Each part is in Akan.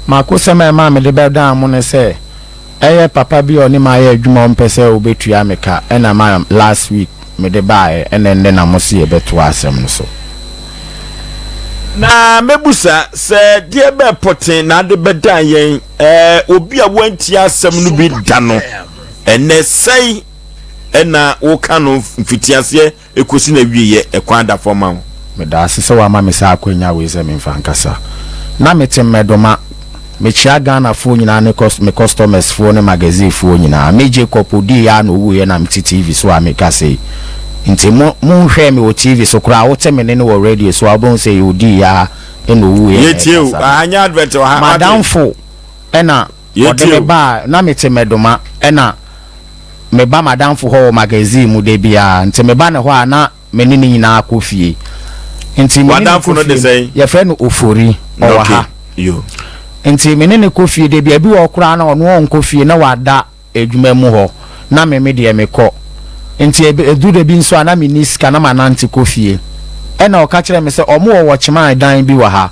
M'akosɛm a ɛmaa mede bɛdaa mo ne sɛ, ɛyɛ papa bi a ɔne me ayɛ adwuma a ɔmpɛ sɛ ɔbɛtua me ka ɛna ma last week mede baeɛ ɛna ɛnnɛ na mo se yɛbɛtoa asɛm no so. Na mɛbusa sɛ deɛ bɛɛ pɔten na ade bɛdan yɛn ɛɛ obi a wantie asɛm no bi da no ɛnɛ sɛe ɛna woka no mfitiaseɛ ɛkɔsi na wieɛ ɛkwan da fam ma wo. Meda ase sɛ wama me saa akwanya wei sɛ memfa nkasa. Na mete Mmɛdoma. Mekyia Ghanafoɔ nyinaa ne me customers foɔ ne magazine foɔ nyinaa. Me Jacob odiiɛ a na ɔwuiɛ na mete TV so a meka sei. Nti mo monhwɛɛ me wɔ TV so koraa, wote me nne no wɔ radio so a wobɛhu sɛ ɛyɛ odiiɛ a na ɔwuiɛ na Yɛtie o, ɛkasa no. aha nyɛ advert wɔ ha, wate? M'adamfo ɛna ɔde Yɛtie me o. baa, na mete Mmɛdoma ɛna meba m'adamfo hɔ wɔ magazine mu da biara. Nti meba ne hɔ a na me ne no nyinaa kɔ fie. Nti me ne no W'adamfo kɔ no de fie no, sɛn? yɛfrɛ no Ofori, ɔwɔ Okay, ha. yo. Nti me ne no kɔ fie da biara. Ebi wɔ hɔ koraa na ɔno ɔnkɔ fie na wada adwuma mu hɔ, na me me deɛ mekɔ. Nti ɛduru da bi nso a na menni sika na manante kɔ fie. Ɛna ɔka kyerɛɛ me sɛ ɔmo wɔ wɔkyeman dan bi wɔ ha,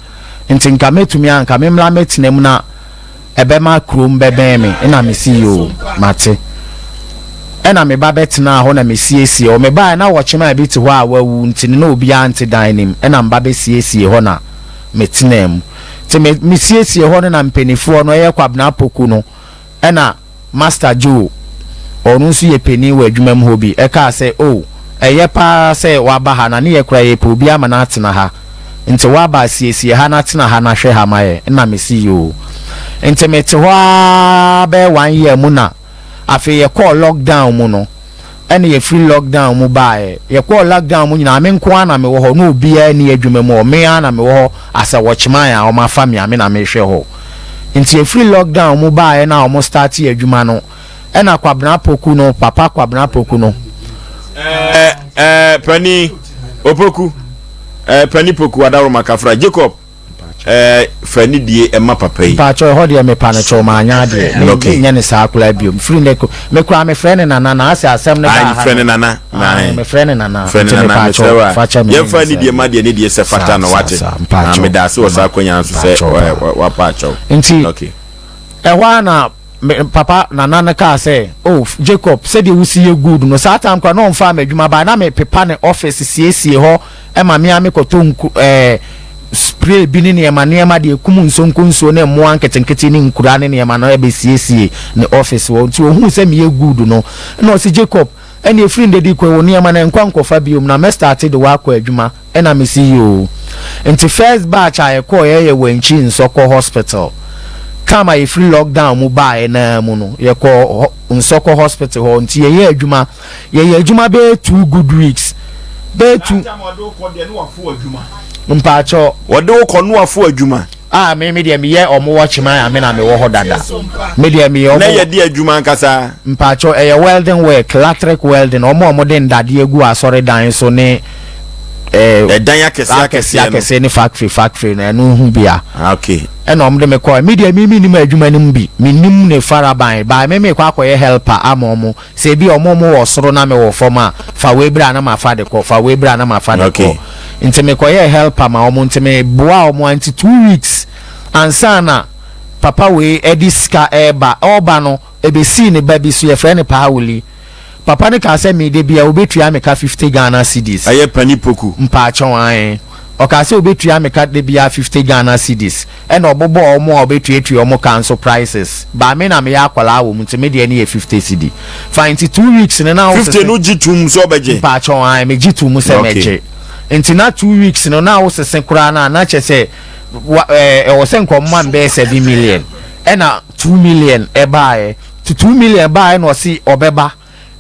nti nka mɛtumi a nka memmra mmɛtena mu na ɛbɛma kurom bɛbɛn me. Ɛna mese yoo, mate. Ɛna me ba bɛtenaa hɔ na mesiesie hɔ. Mebaeɛ na wɔkyeman bi te hɔ a wawu nti no na obiara nte dan no mu. Ɛna me ba bɛsiesie hɔ na metenaa mu. Nti me mesiesie hɔ no na mpaninfoɔ no, ɛyɛ Kwabena Apoku no, ɛna Master Joe, ɔno nso yɛ panin wɔ adwuma mu hɔ bi, ɛkaa sɛ, Oh, ɛyɛ pa ara sɛ woaba ha, na ne yɛ koraa yɛpɛ obi ama no atena ha. Nti woaba a, siesie ha na tena ha na hwɛ ha ma yɛn. Ɛna mese, Yoo. Nti mete hɔ ara bɛyɛ one year mu na afei yɛkɔɔ lockdown mu no, ɛna yɛfiri lockdown mu baeɛ. Yɛkɔɔ lockdown mu nyinaa, me nko ara na mewɔ hɔ, na obiara nni adwuma mu hɔ, me ara na mewɔ hɔ as a watchman a wɔafa me a me na mehwɛ hɔ. Nti yɛfiri lockdown mu baeɛ no a wɔn starte adwuma no, ɛna Kwabena Poku no, Papa Kwabena Poku no. Ɛɛ ɛɛ Panin Opoku, ɛɛ Panin Poku Adaworoma Kafra Jacob. Ɛɛ fa nidie ɛma papa yi. Mpakyɛw ɛhɔ deɛ mepa no kyɛw manyɛ adeɛ me Okay. menyɛ no saa koraa biom firi nnɛ kɔ me koraa mefrɛ no nana na asɛ asɛm no Ayi baa ha frɛ no no nana. ae Ae. mefrɛ no nana Frɛ no nti nana mepaakyɛw mesrɛ wo a. fa kyɛ me Yɛmfa menyɛ saa nidie ma biom deɛ nidie sɛ saa fata no saa wate. saa Ah mpakyɛw meda ase wɔ saa nana akwanya no so sɛ mpakyɛw paa wapa akyɛw. nti Okay. ɛhɔ ara na Me papa nana no kaa sɛ, Oh, Jacob, sɛdeɛ wosi yɛ good no, saa time koraa na ɔmfaa me adwuma baeɛ, na mepepa ne office, siesie hɔ ma me ara mekɔtɔ nku ɛɛ spray bi ne nneɛma nneɛma deɛ ɛkum nsonko nsuo ne mmoa nketenkete ne nkura ne nneɛma no ɛbɛsiesie ne office hɔ. Nti ɔhuu sɛ meyɛ good no, ɛna ɔse, Jacob, ɛnneɛ firi nnɛ de kɔ wo nneɛma no nkɔ nkɔfa biom na mɛstarte de wo akɔ adwuma. Ɛna me se yoo. Nti first batch a yɛkɔɔeɛ yɛ Wankyi Nsɔkɔ hospital. Time a yɛfiri lockdown mu baeɛ no ara mu no, yɛkɔɔ Nsɔkɔ hospital hɔ. Nti yɛyɛɛ adwuma. Yɛyɛ adwuma bɛyɛ two good weeks. Bɛyɛ two. That time ɔde wo kɔ deɛ ne wafo adwuma. Mpaakyɛw. Wɔde wo kɔ ne wafo adwuma. Ah me me deɛ meyɛ ɔmo watchman a me na mewɔ hɔ dada. Me deɛ meyɛ ɔmo. Na yɛde adwuma ankasa. Mpakyɛw ɛyɛ welding work, latric welding, ɔmo a ɔmo de ndadeɛ gu asɔre dan so ne ɛɛ. Ɛdan akɛseɛ akɛseɛ akɛseɛ ne factory factory no ɛno ho bi a. Ah okay. Ɛna ɔmo de me kɔɛ, me deɛ me me nim adwuma no mu bi, me nim ne faraban, by me me kɔ akɔyɛ helper ama ɔmo, sɛ ebi ɔmo ɔmo wɔ soro na me wɔ fam a, fa wei bra na ma fa de kɔ, fa wei bra na ma fa de kɔ, nti me kɔyɛɛ helper ma ɔmo, nti me boa ɔmo a, nti 2 weeks ansa na papa wei ɛde sika ɛɛba, ɔɔba no. Ebesii ne ba bi so, yɛfrɛ no Paawuli. Papa no kaa sɛ me da biara obetua me ka 50 Ghana cedis. Ɛyɛ Pani Poku. Mpaakyɛw, ae. Ɔkaa sɛ obetua me ka da biara 50 Ghana cedis. Ɛna ɔbobɔɔ wɔn a obetuatua wɔn ka nso prices. But me na meyɛ akwadaa wɔ mu nti me deɛ no yɛ 50 cedi. Fine, nti 2 weeks no na wosese. 50 no gye toom sɛ ɔbɛgye? Mpaakyɛw, ae, megye toom sɛ Okay. mɛgye. Nti na 2 weeks no na wosese koraa no a na kyerɛ sɛ wa, ɛɛ, ɛwɔ sɛ nka ɔmoma me bɛyɛ 7 million. Ɛna. 2 million ɛbaeɛ nti 2 million baeɛ na ɔse ɔbɛba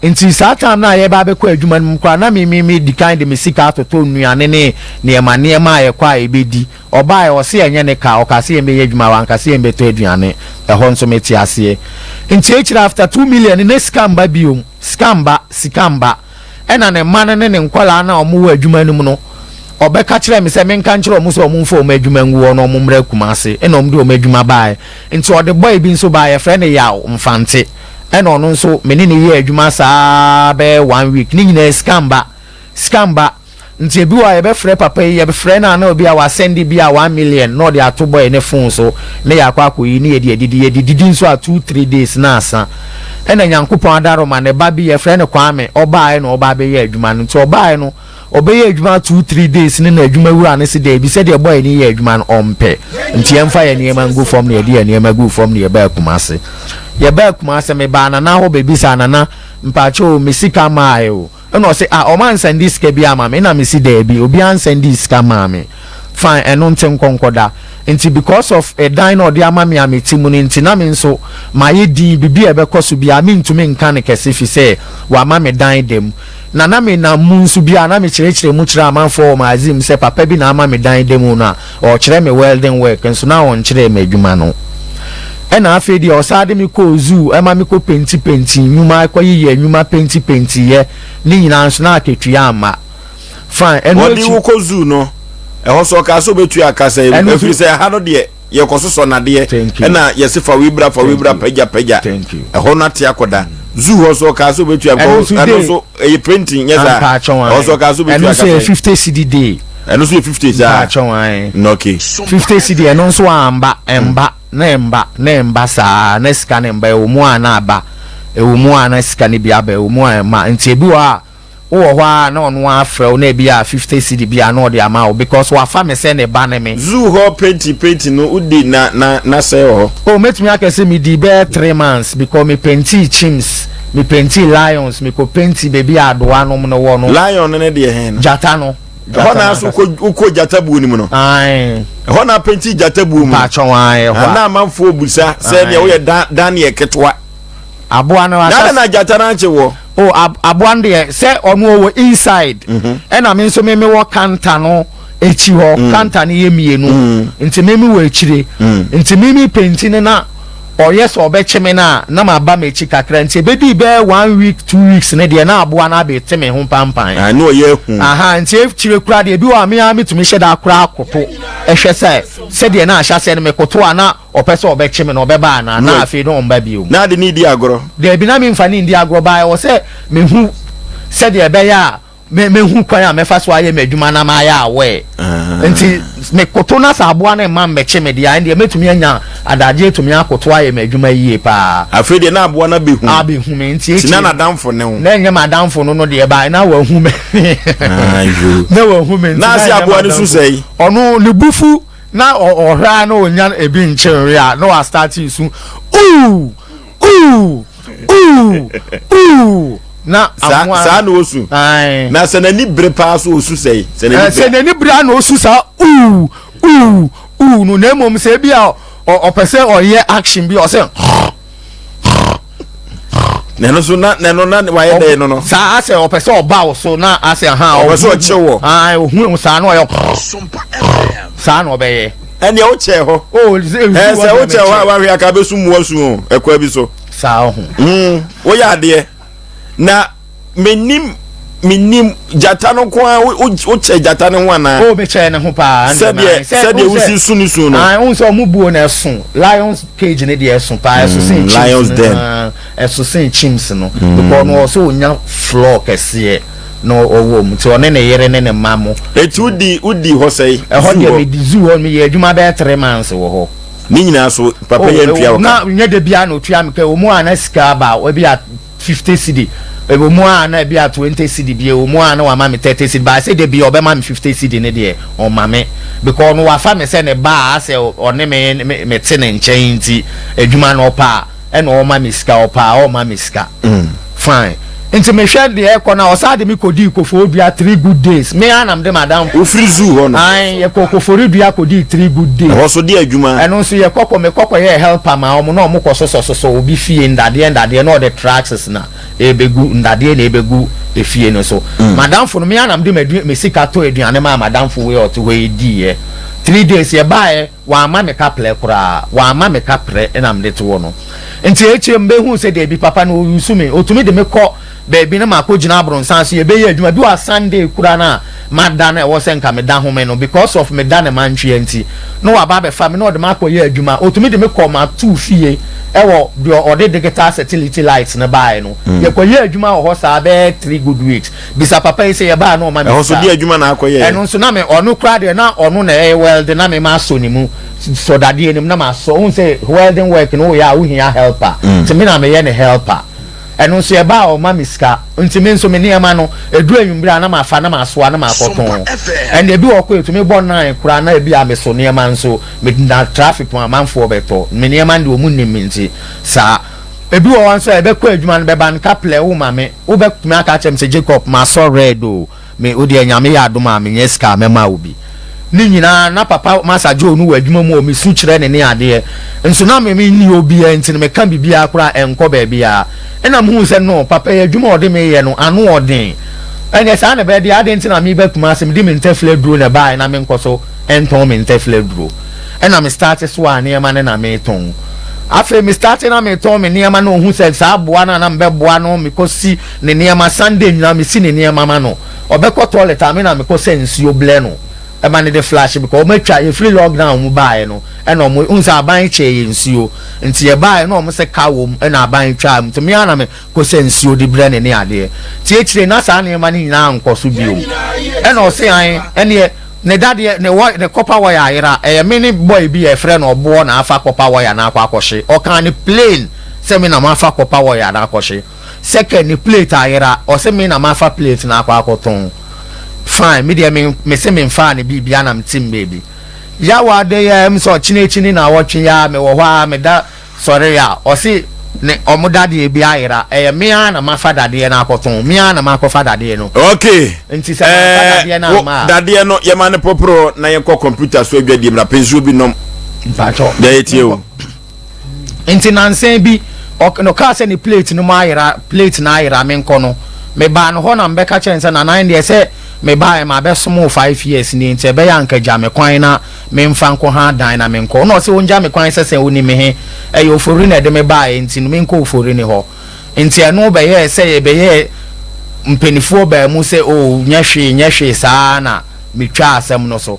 nti saa time no a yɛba abɛkɔ adwuma no mu koraa na me me me di kan de me sika atotɔ nnuane ne nneɛma nneɛma a yɛkɔ a yɛbɛdi. Ɔbaeɛ ɔse ɛnyɛ ne ka, ɔka sɛ yɛmbɛyɛ adwuma, wanka sɛ yɛmbɛtɔ aduane. Ɛhɔ nso mete aseɛ. Nti akyire after 2 million no na sika mba biom, sika mba, sika mba. Ɛna ne mma no ne ne nkwadaa no a wɔwɔ adwuma no mu no, ɔbɛka kyerɛɛ me sɛ menka nkyerɛ wɔn sɛ wɔmfa wɔn adwuma ngu hɔ na wɔmmra Kumasi. Ɛna wɔde wɔn adwuma baeɛ. Nti ɔde boy bi nso baeɛ, yɛfrɛ no Yaw Mfante. Ɛna ɔno nso me ne no yɛɛ adwuma saa ara bɛyɛ one week. Ne nyinaa sika mba, sika mba. Nti ebi wɔ a yɛbɛfrɛ papa yi, yɛbɛfrɛ no a na obi a wasɛnde bi a 1 million na ɔde ato boy ne phone so na yɛakɔ akɔyi ne yɛde adidi. Yɛde didi nso a, 2, 3 days na asa. Ɛna Nyankopɔn adaroma, ne ba bi yɛfrɛ no Kwame, ɔbaeɛ na ɔba abɛyɛ adwuma no. Nti ɔbaeɛ no, ɔbɛyɛ adwuma 2, 3 days ne na adwuma wura no si daabi, sɛdeɛ boy ne yɛ adwuma no ɔmpɛ, nti yɛmfa yɛ nneɛma ngu fam. Na yɛde yɛ nneɛma gu fam na yɛbaa Kumase. Yɛbaa Kumase, mebaa Nana hɔ baabi Nana, mpakyɛ o, me sika maae o. Ɛna ɔsɛ, ah, ɔma nsɛnde sika bi ama me. Ɛna me si daabi, obi ansɛnde sika maa me. Fine, ɛno nti nkɔnkɔda. Nti because of ɛdan na ɔde ama me a me ti mu no nti, na me nso mayɛ din bibi a ɛbɛkɔ so bia mentumi nka ne kɛse, fi sɛ wama me dan dam. Na me nam mu nso bi a na mekyerɛkyerɛ mu kyerɛ amanfoɔ wɔ magazine sɛ papa bi na ama me dan dam no a ɔkyerɛ me welding work nso, na ɔnkyerɛ me adwuma no. Ɛna afei deɛ, ɔsaa de me kɔɔ zoo, ɛma me kɔ paint paint nnwuma, ɛkɔ yiyɛ nnwuma, paint paint yɛ ne nyinaa nso na akatua ama. Fine, ɛno Wɔde akyi wo kɔ zoo no, ɛhɔ so ɔka sɛ wobɛtua aka sɛ Ɛno nso- ɛfiri sɛ ɛha no deɛ, yɛkɔ sosɔ nadeɛ. Thank you. Ɛna yɛse fa wei bra, fa wei bra, pagya pagya. Thank you. Ɛhɔ no ate akɔda zoo hɔ so, ɔka sɛ wobɛtua. Ɛno nso ɛno day- nso ɛyɛ painting nyɛ saa? Ampakyɛw. Ɛhɔ so ɔka sɛ ɛno wobɛtua nso yɛ aka sɛ 50 cedi day. Ɛno nso yɛ 50 saa? Mpakyɛw. No, okay. 50 cedi, ɛno nso amba, ɛmba na ɛmba na ɛmba saa na sika ne mba. Ɛwɔ mu a na aba, ɛwɔ mu a na sika ne bi aba, ɛwɔ mu a ɛma. Nti ebi wɔ a wowɔ hɔ a na ɔno afrɛ wo na ebi a 50 cedi bi a na ɔde ama wo because wafa me sɛ ne ba ne me. Zoo hɔ painting painting no, wodi na sɛ wɔ hɔ? O, mɛtumi aka sɛ medi bɛyɛ 3 months because me painti chimps, me painti lions, me kɔ painti baabi a adoa nom no wɔ no. Lion no ne deɛ hɛn no? Gyata no. Ɛhɔ na so wokɔ gyata buo no mu no? Ae. Ɛhɔ na painti gyata buo mu no? Mpakyɛw, ae, ɛhɔ a. Ana amanfoɔ busa sɛ deɛ woyɛ Daniel ketewa Aboa no na asa. Na gyata no ankye wɔ? O, aboa no deɛ, sɛ ɔno ɔwɔ inside, ɛna me nso me wɔ counter no akyi hɔ. Counter no yɛ mmienu, nti me wɔ akyire. Nti me painti no na ɔyɛ sɛ ɔbɛkye me no a, na ma ba m'akyi kakra. Nti ebedi bɛyɛ one week, 2 weeks ne deɛ, na aboa no abɛte me ho pampan. Ah, ne ɔyɛ ahu. Aha, nti akyire kora deɛ, ebi wɔ a me ara metumi hyɛ da akora akoto ɛhwɛ sɛ sɛdeɛ na ahyɛ aseɛ no, mekoto a na ɔpɛ sɛ ɔbɛkye me na ɔbɛba anaa, na afei na ɔmba bio. Na ade ne di agorɔ? Daabi, na memfa ne ndi agorɔ baa. Ɛwɔ sɛ mehu sɛdeɛ ɛbɛyɛ a mehu kwan a mɛfa so ayɛ m'adwuma na mayɛ aware. Nti mekoto na sɛ aboa no mma mmɛkye me deɛ a, ɛndeɛ mɛtumi anya adagye atumi akoto ayɛ m'adwuma yie paa. Afei deɛ na aboa no abɛhu. Abɛhu me nti nti na akyire n'adamfo ne ho. Na ɛnyɛ m'adamfo no deɛ baa, na wahu me. Ayo. Na wahu me nti Na ase ɛnyɛ aboa no so m'adamfo. sɛe? Ɔno ne bufu na ɔhwɛ a na onya ebi nkyɛnwe a na wastart su uu uu uu uu na saa amoa. Saa na osu? Ae. Na sɛ n'ani bere paa so, osu sɛe sɛ n'ani sɛ bere? N'ani bere a na osu saa uu uu uu no. Na mmom sɛ ebi a ɔpɛ sɛ ɔyɛ action bi, ɔsɛ Na ɛno so na ɛno na wayɛ dɛ no? Saa asɛ ɔpɛ sɛ ɔba wo so na asɛ ha. Ɔpɛ sɛ ɔkye wɔ. Ae, ohun saa na ɔyɛ saa na ɔbɛyɛ. Ɛnea wokyɛɛ hɔ o ɛ sɛ wokyɛɛ hɔ a, wahwɛ aka bɛsu mmoa su o ɛkwa bi so. Saa ho. Woyɛ adeɛ na menim gyata no nko a, wokyɛ gyata no ho anaa? O, mekyɛɛ ne ho paa. Sɛdeɛ wosi su ne su no. Ah, n sɛ ɔmo buo na ɛso lions cage ne deɛ, ɛso paa, ɛso sen chimps Lions no. den. Ah, ɛso sen chimps no because ɔno ɔsɛ onya floor kɛseɛ na ɔwɔ mu, nti ɔne ne yere ne ne mma mo. Eti wodi hɔ sɛe? Ɛhɔ Zoo deɛ hɔ. Medi zoo hɔ, meyɛ adwuma bɛyɛ 3 months wɔ hɔ. Ne nyinaa so papa yɛ ntua wo na ka? Nyɛ de bia na otua me ka. Ɛwɔ mu a na sika aba, ebi a 50 cedi, ɛwɔ mu a na ebi a 20 cedi bi, ɛwɔ mu a na wama me 30 cedi baa. Sɛ de bi ɔbɛma me 50 cedi ne deɛ, ɔma me because ɔno wafa me sɛ ne ba a asɛ ɔne me te ne nkyɛn. Nti adwuma no, ɔpa a ɛna ɔma me sika, ɔpa a ɔma me sika. Fine, nti mehwɛ deɛ ɛkɔ na ɔsaa de me kɔdii Koforidua 3 good days. Me anam de madam. Wofiri zoo hɔ no? Ae, yɛkɔ Koforidua kɔdii 3 good days. Ɛhɔ so de adwuma? Ɛno nso yɛkɔkɔ, mekɔkɔ yɛ helper ma ɔmo na ɔmo kɔ sosɔsosɔ obi fie ndadeɛ ndadeɛ na ɔde trucks na ebegu ndadeɛ na ebegu efie no so. Madamfo no, me anam de me sika tɔ aduane ma madamfo wei a ɔte hɔ yi diiɛ 3 days. Yɛbaeɛ, wamma me kaplɛ koraa, wamma me kaprɛ ɛna mede te hɔ no. Nti ekyir mbɛhu sɛ deebi papa no ɔyusu me, otumi de me kɔ baabi na maakɔ gyina abrɔnsan so yɛbɛyɛ adwuma bi wɔ Sunday kura no a mada no, ɛwɔ sɛ nka meda home no, because of meda ne mantwea nti na waba abɛfa me na ɔde me akɔyɛ adwuma. Otumi de me kɔ mato fie. Ɛwɔ deɛ ɔde digital satellite light no baeɛ no. Yɛkɔyɛɛ adwuma wɔ hɔ saa bɛyɛ 3 good weeks. Bisa papa yi sɛ yɛbaa na ɔma me Ɛhɔ so sika. deɛ adwuma na akɔyɛ? Ɛno nso na me ɔno koraa deɛ, na ɔno na ɛyɛ weld, na me ma asɔ ne mu sɔ dadeɛ no mu na ma asɔ. Ohun sɛ welding work no, woyɛ a wohia helper, nti me na meyɛ ne helper. Ɛno nso yɛbaa a ɔma me sika, nti me nso me nneɛma no eduru anwummerɛ a, na ma fa na ma asoa na ma akɔtɔn. Ɛnna ebi wɔ kɔ etumi bɔ 9 koraa na ebi a me so nneɛma nso me na traffic mu amanfoɔ bɛtɔ me nneɛma no deɛ, ɔmu nim me. Nti saa ebi wɔ hɔ nso a yɛbɛkɔ adwuma no bɛba no kaplɛ wo ma me, wobɛtumi aka kyerɛ me sɛ, "Jacob, ma sɔ red o, me o deɛ, Nyame yɛ adom a menyɛ sika a mɛma wo bi." Ne nyinaa na papa Masa Joe no wɔ adwuma mu, wɔ mesu kyerɛ ne ne adeɛ nso na me menni obiara, nti no meka biribiara koraa ɛnkɔ baabiara. Ɛna mehu sɛ no papa yi adwuma a ɔde meyɛ no ano ɔden. Ɛnyɛ saa na ɛbɛyɛ deɛ adeɛ nti na meba Kumase, mede me ntafila duro na ɛbaeɛ na menkɔ so ɛntɔn me ntafila duro. Ɛna me start so a nneɛma no na metɔn. Afei me start na metɔn me nneɛma na ohu sɛ saa aboa no a na mebɛboa no, mekɔsi ne nneɛma Sunday nyinaa, mesi ne nneɛma ma no. Ɔbɛkɔ toilet a, me na mekɔ sɛ nsuo blɛ no ɛma ne de flush, because ɔmo atwa yɛfiri lockdown mu baeɛ no, ɛna ɔmo n sɛ aban kyɛ yɛ nsuo, nti yɛbaeɛ na ɔmo sɛ ka wɔ mu, ɛna aban twa mu, nti me ara na me kɔ sɛ nsuo de brɛ ne ne adeɛ. Nti akyire na saa nneɛma no nyinaa nkɔ so bio. Ɛna ɔse an ɛneɛ ne dadeɛ ne wɔ ne copper wire ayera, ɛyɛ me ne boy bi yɛfrɛ no ɔboɔ na afa copper wire na akɔ akɔhye. Ɔkaa ne plain sɛ me na mafa copper wire na akɔhye. Second, ne plate ayera, ɔsɛ me na mafa plate na akɔ akɔtɔn. Fine, me deɛ me me se me nfa ne biribia na me te mu baabi yawa de yɛ ɛm sɛ ɔkyena akyi ne na wɔtwe ya mewɔ hɔ a, meda sɔre a, ɔse ne ɔmo dadeɛ bi ayera, ɛyɛ me ara na mafa dadeɛ no akɔtɔn, me ara na makɔfa dadeɛ no. Nti sɛ mafa dadeɛ no Wo ama a dadeɛ no yɛma ne pɔporɔ na yɛnkɔ computer so adwadie mu na pɛ nsuo bi nom. Mpakyɛ. Deɛ yɛtie o. Nti nansan bi no kaa sɛ ne plate no mu ayera, plate no ayera. Menkɔ no, mebaa no hɔ na mebɛka kyerɛ no sɛ, "Nanan deɛ, sɛ mebaeɛ ma abɛsom wo 5 years nie, nti ɛbɛyɛ anka gya me kwan na memfa nkɔ ha dan na menkɔ." Na ɔsɛ ɔngya me kwan sɛ ɔni me he, ɛyɛ Ofori na ɛde me baeɛ, nti no menkɔ Ofori ne hɔ. Nti ɛno bɛyɛɛ sɛ yɛbɛyɛɛ mpanimfoɔ baa mu sɛ o, nyɛ hwee, nyɛ hwee. Saa na metwa asɛm no so.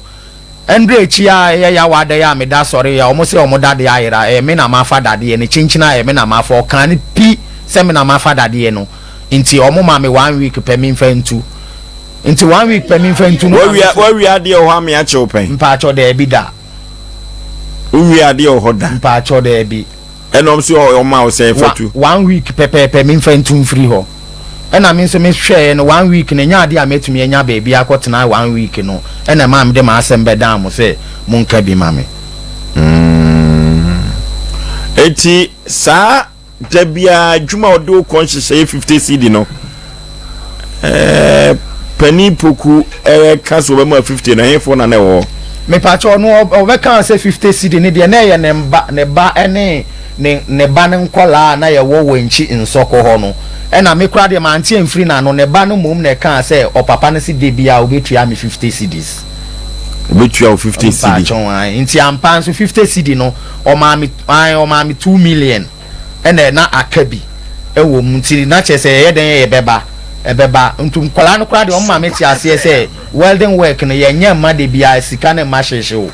Ɛndrɛ akyi a ɛyɛ yawa ada yi a meda sɔre a, ɔmo sɛ ɔmo dadeɛ ayera, ɛyɛ me na mafa dadeɛ no kyinkyin a, ɛyɛ me na mafa. Ɔkaa no pi sɛ me na mafa dadeɛ no, nti ɔmo ma me one week pɛ memfa ntu. Nti one week pɛ memfa ntu no. Wawia, wawia adeɛ wɔ hɔ ame akyew pɛn? Mpaakyɛw, daabi da. Wowia adeɛ wɔ hɔ da? Mpaakyɛw, daabi. Ɛna ɔm sɛ ɔma wo sɛ fa tu? One week pɛpɛɛpɛ memfa ntu mfiri hɔ. Ɛna me nso mehwɛɛ no, one week no ɛnyɛ adeɛ a mɛtumi anya baabi akɔtena one week no. Ɛna ɛmaa mede m'asɛm bɛdaa mo sɛ monka bi ma me. Eti saa da biara adwuma a ɔde wo kɔ nhyehyɛeɛ 50 cedi no, panin Poku ɛka sɛ ɔbɛma 50 no, ɛhefoɔ na na ɛwɔ hɔ? Mepakyɛ, ɔno ɔbɛka sɛ 50 cedi ne deɛ, na ɛyɛ ne ba, ne ba ne ne ba ne nkɔlaa a na yɛwɔ wɔ nkyi nsɔkɔ hɔ no. Ɛna me koraa deɛ, mante amfiri n'ano. Ne ba no mmom na ɛkaa sɛ ɔpapa no se da biara ɔbɛtua me 50 cedis. Ɔbɛtua wo 50 cedi? Mpakyɛ ae. Nti ampa nso 50 cedi no ɔmaa me ae, ɔmaa me 2 million, ɛna na aka bi ɛwɔ mu. Nti na kyerɛ sɛ ɛyɛ dɛn yɛbɛba ɛbɛba. Nti nkɔlaa no koraa deɛ, ɔmo ma me te aseɛ sɛ welding work no, yɛnyɛ mma de biara sika no mma hyeehye o.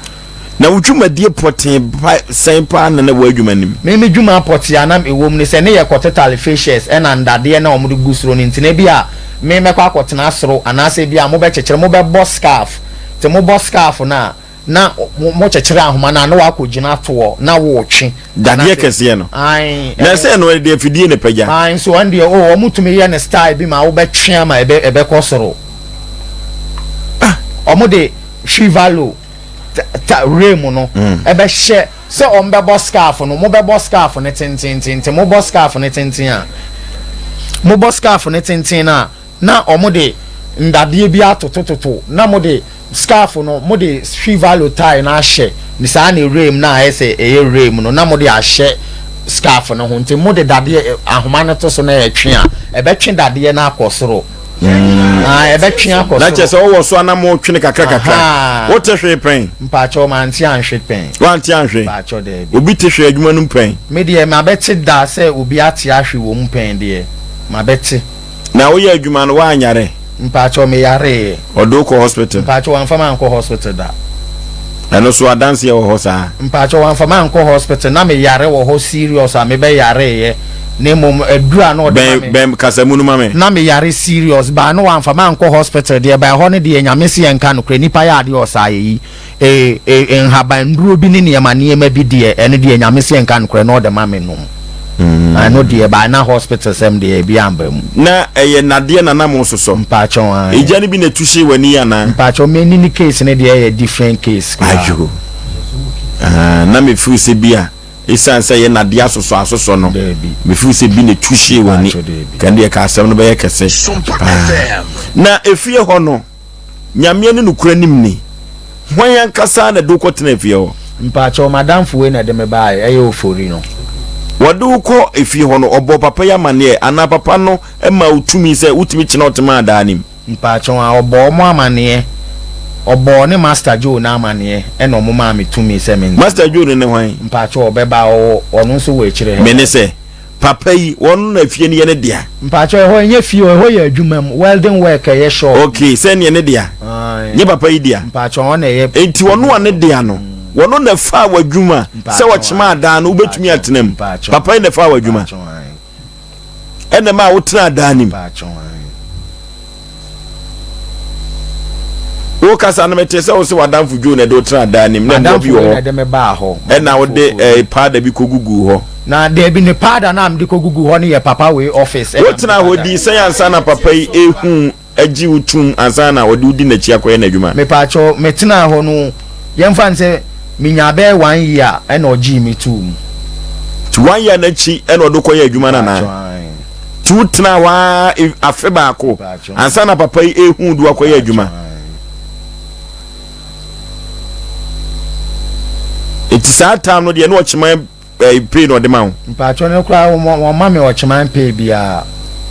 Na wo dwumadie pɔtee pa sɛn paa na na wɔ adwuma nim? Me me dwuma pɔtee a na ɛwɔ mu ne sɛ ne yɛ kɔtetale fascias ɛna ndadeɛ na wɔde gu soro no. Nti na ebi a me mɛkɔ akɔtena soro anaasɛ ebi a mobɛkyekyere, mobɛbɔ scarf. Nti mobɔ scarf no a, na mo kyekyere ahoma no a, na wakɔ gyina toɔ na wɔretwe. Dadeɛ kɛseɛ no? Ae. Na ɛsɛ no ɛde afidie ne pagya? Ae, nso ɔn deɛ o, wɔn tumi yɛ ne style bi ma wobɛtwe ama ɛbɛkɔ soro. Wɔn de hwivalo ta rail mu no ɛbɛhyɛ sɛ wɔn bɛbɔ scarf no, mo bɛbɔ scarf no tententen. Mo bɔ scarf no tenten a, mo bɔ scarf no tenten a, na wɔn de ndadeɛ bi atotototo, na mo de scarf no, mo de hwivalo tie no ahyɛ ne saa ne rail mu, na ayɛ sɛ ɛyɛ rail mu no, na mo de ahyɛ scarf no ho. Nti mo de dadeɛ ahoma no to so na ɛtwe a, ɛbɛtwe dadeɛ no akɔ soro. Ah, ɛbɛtwe akɔ soro. Na kyerɛ sɛ wowɔ so ana motwene kakra kakra, wote hwee pɛn? Mpakyɛw, mante anhwe pɛn. Wante anhwe? Mpakyɛw, daabi. Obi te hwee adwuma no mu pɛn? Me deɛ, mabɛte da sɛ obi ate ahwe wɔ mu pɛn deɛ, mabɛte. Na woyɛ adwuma no, woanyare? Mpakyɛw, meyareeɛ. Ɔde wo kɔ hospital? Mpakyɛw, wamfa me ankɔ hospital da. Ɛno so adanseɛ wɔ hɔ saa? Mpakyɛw wamfa me ankɔ hospital na me yare wɔ hɔ serious a me bɛ yareeɛ na mmom aduru a na ɔde ma me. Bɛn bɛn kasa mu no ma me. Na me yare serious baa na wamfa me ankɔ hospital deɛ baa ɛhɔ no deɛ Nyame se yɛnka nokorɛ nipa yɛ adeɛ ɔsaa yɛyi E, e, nhaban nnuro bi ne nneɛma nneɛma bi deɛ, ɛno deɛ Nyame se nka nokorɛ na ɔde ma me nom. Ɛno deɛ, by na hospital sɛm deɛ, ebi amba mu. Na ɛyɛ nnadeɛ na na mo sosɔ? Mpakyɛw, ae. Egya no bi na ɛtu hyee w'ani anaa? Mpakyɛw, m'ani ne case no deɛ ɛyɛ different case koraa. Ayo. Ah, na me feel sɛ bi a, esiane sɛ ɛyɛ nnadeɛ asosɔ asosɔ no, Daabi. me feel sɛ bi na ɛtu hyee w'ani. Mpakyɛw, daabi. Ka ɛno deɛ ka asɛm no bɛyɛ kɛse paa. Na efie hɔ no. Nyame ne nokorɛ nim ni. Hwan ankasa na ɛde wo kɔtenaa efie hɔ? Mpakyɛw, m'adamfo wei na ɛde me baeɛ, ɛyɛ Ofori no. Wɔde wo kɔ efie hɔ no, ɔbɔɔ papa yi amaneɛ anaa papa no maa wo tumi sɛ wotumi kyena ɔtemaa daa nim? Mpakyɛw, aa, ɔbɔɔ wɔn amaneɛ. Ɔbɔɔ ne Master Joe no amaneɛ ɛna wɔn maa me tumi sɛ mentena. Master Joe no ne hwan? Mpakyɛw, ɔbɛba, ɔwɔ, ɔno nso wɔ akyire ha. Me ne sɛ, Papa yi, wɔn na fie no yɛ ne dea. Mpakyɛw ɛhɔ ɛnyɛ fie o, ɛhɔ yɛ adwuma mu, welding work ɛyɛ shop. Okay, sɛ neɛ ne dea, nyɛ papa yi dea. Mpakyɛw ɔno na ɛyɛ. Enti ɔno a ne dea no, wɔno na ɛfaa w'adwuma sɛ ɔkyema adaa no wobɛtumi atena mu. Papa yi na ɛfaa w'adwuma. Ɛna ɛmaa wotena adaa no mu. Wo kasa no mete sɛ wo sɛ w'adamfo Joe na ɛde wo tena daa nim na mmoa bi wɔ hɔ ɛna wode ɛɛ paada bi kɔgugu hɔ. Na dabi ne paada no a mede kɔgugu hɔ no yɛ papa wei office. Wo tena hɔ di sɛn ansa na papa yi ehu agye wo tum ansa na ɔde wo di n'akyi akɔyɛ n'adwuma? Mepaakyɛw metenaa hɔ no yɛmfa no sɛ menyaa bɛyɛ one year ɛna ɔgyee me too mu. Nti one year n'akyi ɛna ɔde kɔyɛ adwuma no anaa? Nti wotenaa hɔ ara afe baako ansa na papa yi ehu de wakɔyɛ adwuma. Nti saa time no deɛ ne ɔkyeman eh, pay na ɔde ma wo. Mpatsɔ no koraa wɔn ma me ɔkyeman pay biara.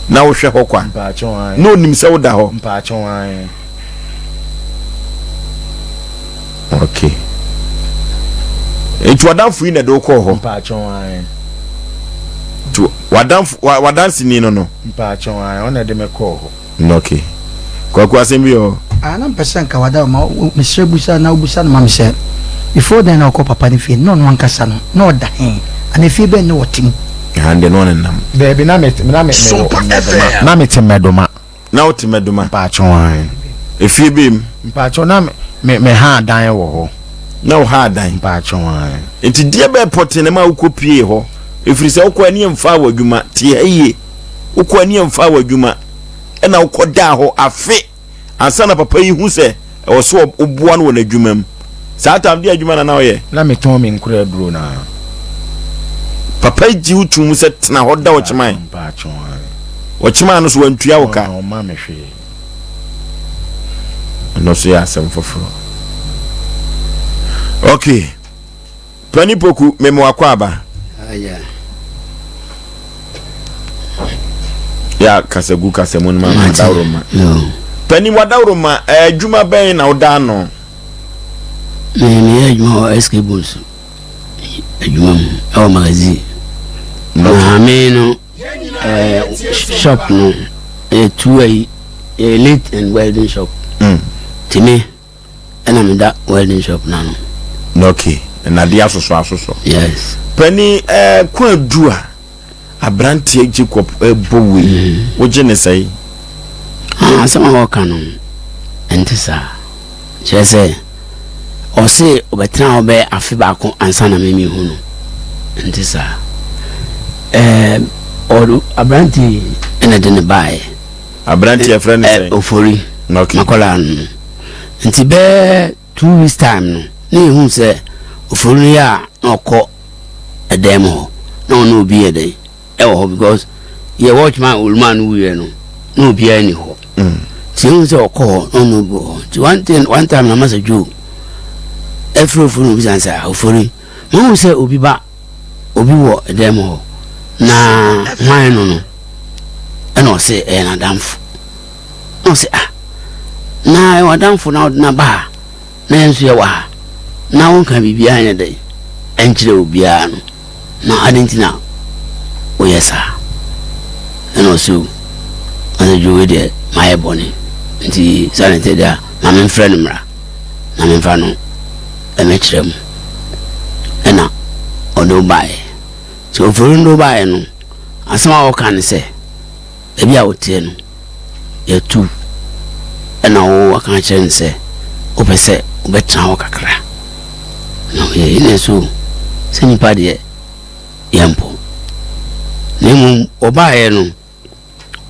Na wohwɛ hɔ kwa. Mpatsɔ an. Na onim sɛ woda hɔ. Mpatsɔ an. Okay. Nti wadamfo yi na ɛde wo kɔɔ hɔ. Mpatsɔ an. Nti W'adamfo, wa, w'adanseni no no. Mpakyɛw, ae, ɔno na ɛde me kɔɔ hɔ. Ok. Kwaku, asɛm bi wɔ hɔ? Ah, na mepɛ sɛ nka wada ma mesrɛ busa na wobusa no ma me sɛ before then na ɔkɔ papa no fie no na ɔno ankasa no na ɔda he anaa fie bɛn na ɔte mu? Aha deɛ na ɔnenam. Daabi, na me, na me, mewɔ Mmɛdoma. Na mete Mmɛdoma. Na wote Mɛdoma? Mpakyɛw ae. Efie bɛn mu? Mpakyɛw na me me ha adan wɔ hɔ. Na wo ha adan? Mpakyɛw ae. Nti deɛ bɛɛ pɔtee na ɛma wokɔ piee hɔ? Ɛfiri sɛ wokɔ ani mfaa w'adwuma, tie ha yie, wokɔ ani mfaa w'adwuma ɛna wokɔ daa hɔ afe ansa na papa yi hu sɛ ɛwɔ sɛ woboa no wɔ n'adwuma mu. Saa tam deɛ adwuma na na ɔyɛ? Na metɔn me nkura aduro no ara. Papa yi gye wo tom sɛ tena hɔ da ɔkyeman. Ɔkyeman no so wantua wo ka. Ɔmma me hwee. Ɛno nso yɛ asɛm foforɔ. Okay. Pani Poku, mema wakɔ aba. Ya kasa gu kasa mu no ma wadaworo ma. Pani wadaworo ma adwuma bɛn na woda ano? Meyɛ adwuma wɔ SK Bones adwuma mu ɛwɔ magazine. Na me no shop no ɛyɛ two ayi ɛyɛ late and welding shop. Ti me ɛna meda welding shop no ano. Okay, nnadeɛ asosɔ asosɔ. Yes. Pani ɛɛ kwan du a aberanteɛ Jacob ɛbɔ wei, mm. wogye ne sɛe? Ah, asɛm a wɔka no ɛnte saa. Kyerɛ sɛ ɔse ɔbɛtena hɔ bɛyɛ afe baako ansa na mimi hu no. Ɛnte saa. Ɛɛ ɔdo aberanteɛ ɛna de ne baeɛ. Aberanteɛ frɛ no sɛn? Ofori. Okay. Makɔla no. Nti bɛɛ 2 weeks time no na yɛhu sɛ Ofori no yɛ a na ɔkɔ ɛdan mu hɔ na ɔne obi yɛ dɛn ɛwɔ hɔ because yɛ watchman oluma no wuiɛ no na obiara ni hɔ. Nti yɛhu sɛ ɔkɔ hɔ na ɔne obi wɔ hɔ. Nti one thing one time na masa Joe ɛfrɛ Ofori na obisa no sɛ Ofori mahu sɛ obi ba obi wɔ ɛdan mu hɔ na hwan no no ɛna ɔse ɛyɛ n'adamfo na ɔse ah na ɛwɔ adamfo na ɔde n'aba ha na yɛn nso yɛwɔ ha na wonka biribiara nyɛ dɛn ɛnkyerɛ obiara no na ade nti na woyɛ saa ɛna ɔse o ɔsɛ dwo wei deɛ mayɛ bɔne nti saa ne tɛ deɛ a ma memfrɛ no mmra na memfa no. Ɛmɛkyerɛ mo. Ɛna ɔde wo baeɛ. Nti ofori no de wo baeɛ no, asɛm a ɔka ne sɛ, baabi a woteɛ no, yɛatu wo. Ɛna wo aka akyerɛ no sɛ, wopɛ sɛ wobɛtena hɔ kakra. Na ɔyɛ ɛna so sɛ nipa deɛ yɛmpo. Na mmom wɔbaeɛ no,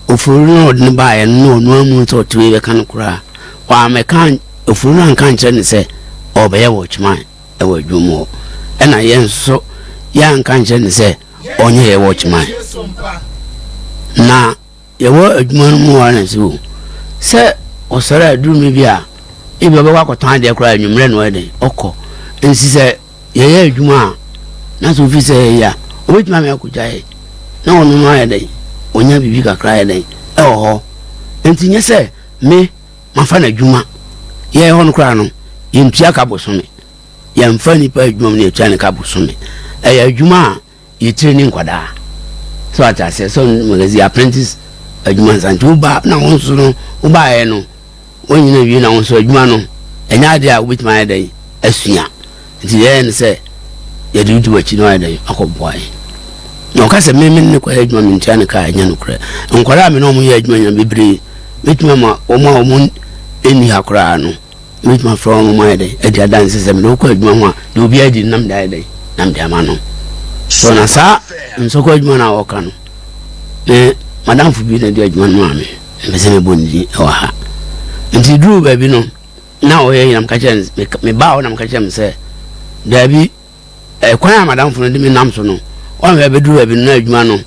Ofori no a ɔde no baeɛ no na ɔno amu sɛ ɔte wei bɛka no koraa. Wammɛka ofori no anka nkyerɛ no sɛ ɔrebɛyɛ watchman wɔ adwuma mu hɔ. Ɛna yɛn nso yɛanka nkyerɛ no sɛ ɔnyɛ yɛ watchman. Na yɛwɔ adwuma no mu hɔ na sɛ o sɛ ɔsɔre a duru mmere bi a ebi ɔbɛkɔ akɔtɔn adeɛ koraa anwummerɛ na ɔyɛ dɛn ɔkɔ. Nsi sɛ Yɛyɛ adwuma a, na sɛ ofi sɛ yɛyɛ a, obetumi ama yɛakogyae na ɔno no ayɛ dɛn? Onya biribi kakra ayɛ dɛn? Ɛwɔ hɔ. Enti nyɛ sɛ me mafa no adwuma. Yɛn hɔ no koraa no, yɛntua ka bosome. Yɛmfa nnipa adwuma mu na yɛtua ne ka bosome. Ɛyɛ adwuma a yɛtire ne nkwadaa. So ate aseɛ? So magazine apprentice adwuma nsa nti woba na wo nso no wobaeɛ no wonyina wie na wo nso adwuma no ɛnyɛ adeɛ a wobɛtumi ayɛ dɛn asua nti yɛyɛ no sɛ yɛde wodi w'akyi na wayɛ dɛn akɔboa yɛn na ɔka sɛ me me ne kɔyɛ adwuma mentua ne kaa ɛnyɛ nokorɛ nkwadaa a me ne wɔn yɛ adwuma nyina bebree mɛtumi ama wɔn a wɔn ɛnni ha koraa no Mɛtumi afrɛ wɔn ma ayɛ dɛn adi adanse sɛ mede wokɔ adwuma ho a deɛ obiara di no na mede ayɛ dɛn na mede ama no. So na saa nsɔkɔ adwuma no a wɔka no me madamfo bi na de adwuma no maa me mepɛ sɛ mebɔ ne din wɔ ha. Nti duruu baabi no na ɔyɛ nyina meka kyerɛ no mebaa hɔ na meka kyerɛ me sɛ daabi ɛkwan a madamfo no de me nam so no ɔnhwɛ bɛduru baabi no na adwuma no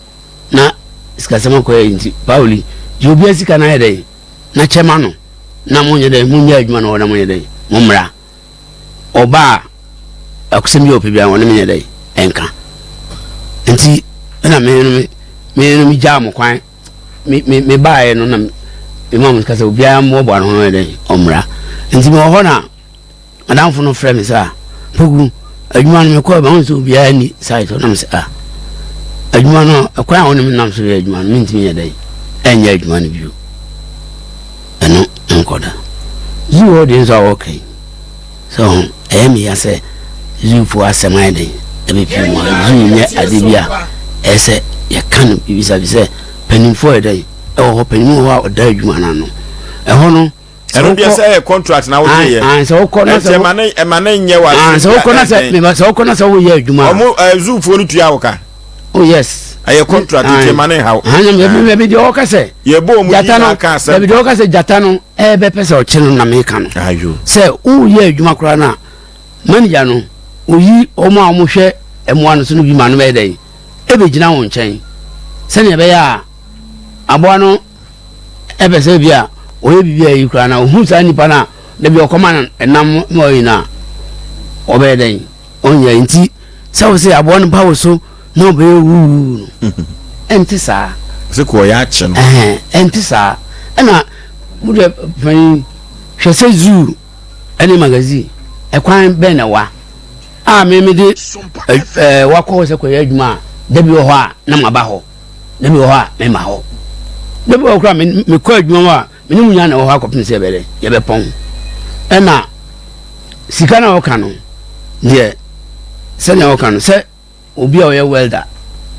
na sikasɛm akɔyɛ nti Pauli gye obiara sika no ayɛ dɛn na kyɛ ma no na monyɛ dɛn monyɛ adwuma no hɔ na monyɛ dɛn mommra ɔba a akusɛm bi a ɔpɛ biara ɔne menyɛ dɛn ɛnka nti ɛna me no me no megyaa mo kwan me me me baeɛ no na mema mo sika sɛ obiara mmoaboa no ho no yɛ dɛn ɔmmra nti mewɔ hɔ na M'adamfo no frɛ me sɛ, ah, Poku, adwuma no mekɔɛ mahu sɛ obiara nni site hɔ. Na mesɛ, ah, adwuma no, ɛkwan a wo ne me nam so yɛ adwuma no, mentumi nyɛ dɛn ɛnyɛ adwuma no bio. Ɛno nkɔ da. Zoo hɔ deɛ nso a wɔka yi, sɛ ho, ɛyɛ me ya sɛ zoofoɔ asɛm ayɛ dɛn ɛbɛpie mu a, zoo nyɛ ade bi a ɛyɛ sɛ yɛka no bibisa bi sɛ mpanimfoɔ yɛ dɛn ɛwɔ hɔ, panin wɔ hɔ a ɔda adwuma no ano. Ɛhɔ no, ɛno deɛ sɛ ɛyɛ contract na wogye yɛ sɛ wokɔ na sɛ ɛma ne ɛma ne nyɛ wa sɛ wokɔ na sɛ meba sɛ wokɔ na sɛ woyɛ adwuma ɔmo ɛɛ zoofoɔ no tua wo ka oh yes ɛyɛ contract nti ɛma ne haw ɛbi deɛ ɔka sɛ yɛbɔ ɔmo gyata no ɛbi deɛ ɔka sɛ gyata no ɛbɛpɛ sɛ ɔkye no na meka no sɛ woyɛ adwuma koraa no a manager no oyi ɔmo a ɔmo hwɛ mmoa no so no bi ma no bɛyɛ dɛn ɛbɛgyina wo nkyɛn sɛnea ɛbɛyɛ a aboa no Ɛpɛ sɛ bi a ɔyɛ biribi a eyi koraa na ohu saa nipa no a da bi ɔkɔma no ɛnam ma ɔyi no a ɔbɛyɛ dɛn ɔnyɛ nti sɛ wo sɛ aboa no ba wo so na ɔbɛyɛ wuwu no ɛnte saa sɛ kò ɔyɛ akye no ɛnte saa ɛna mo deɛ panyin hwɛ sɛ zoo ɛne magazine ɛkwan bɛn na wa a meme de ɛɛ wakɔ hɔ sɛ kɔyɛ adwuma a da bi wɔ hɔ a na ma ba hɔ na bi wɔ hɔ a mema hɔ na bi wɔ hɔ koraa mekɔ adwuma mu a me ne mu nyinaa na ɛwɔ hɔ akɔpem sɛ yɛbɛdɛ yɛbɛpɔn ɛna sika na ɔka no deɛ sɛnea ɔka no sɛ obi a ɔyɛ welder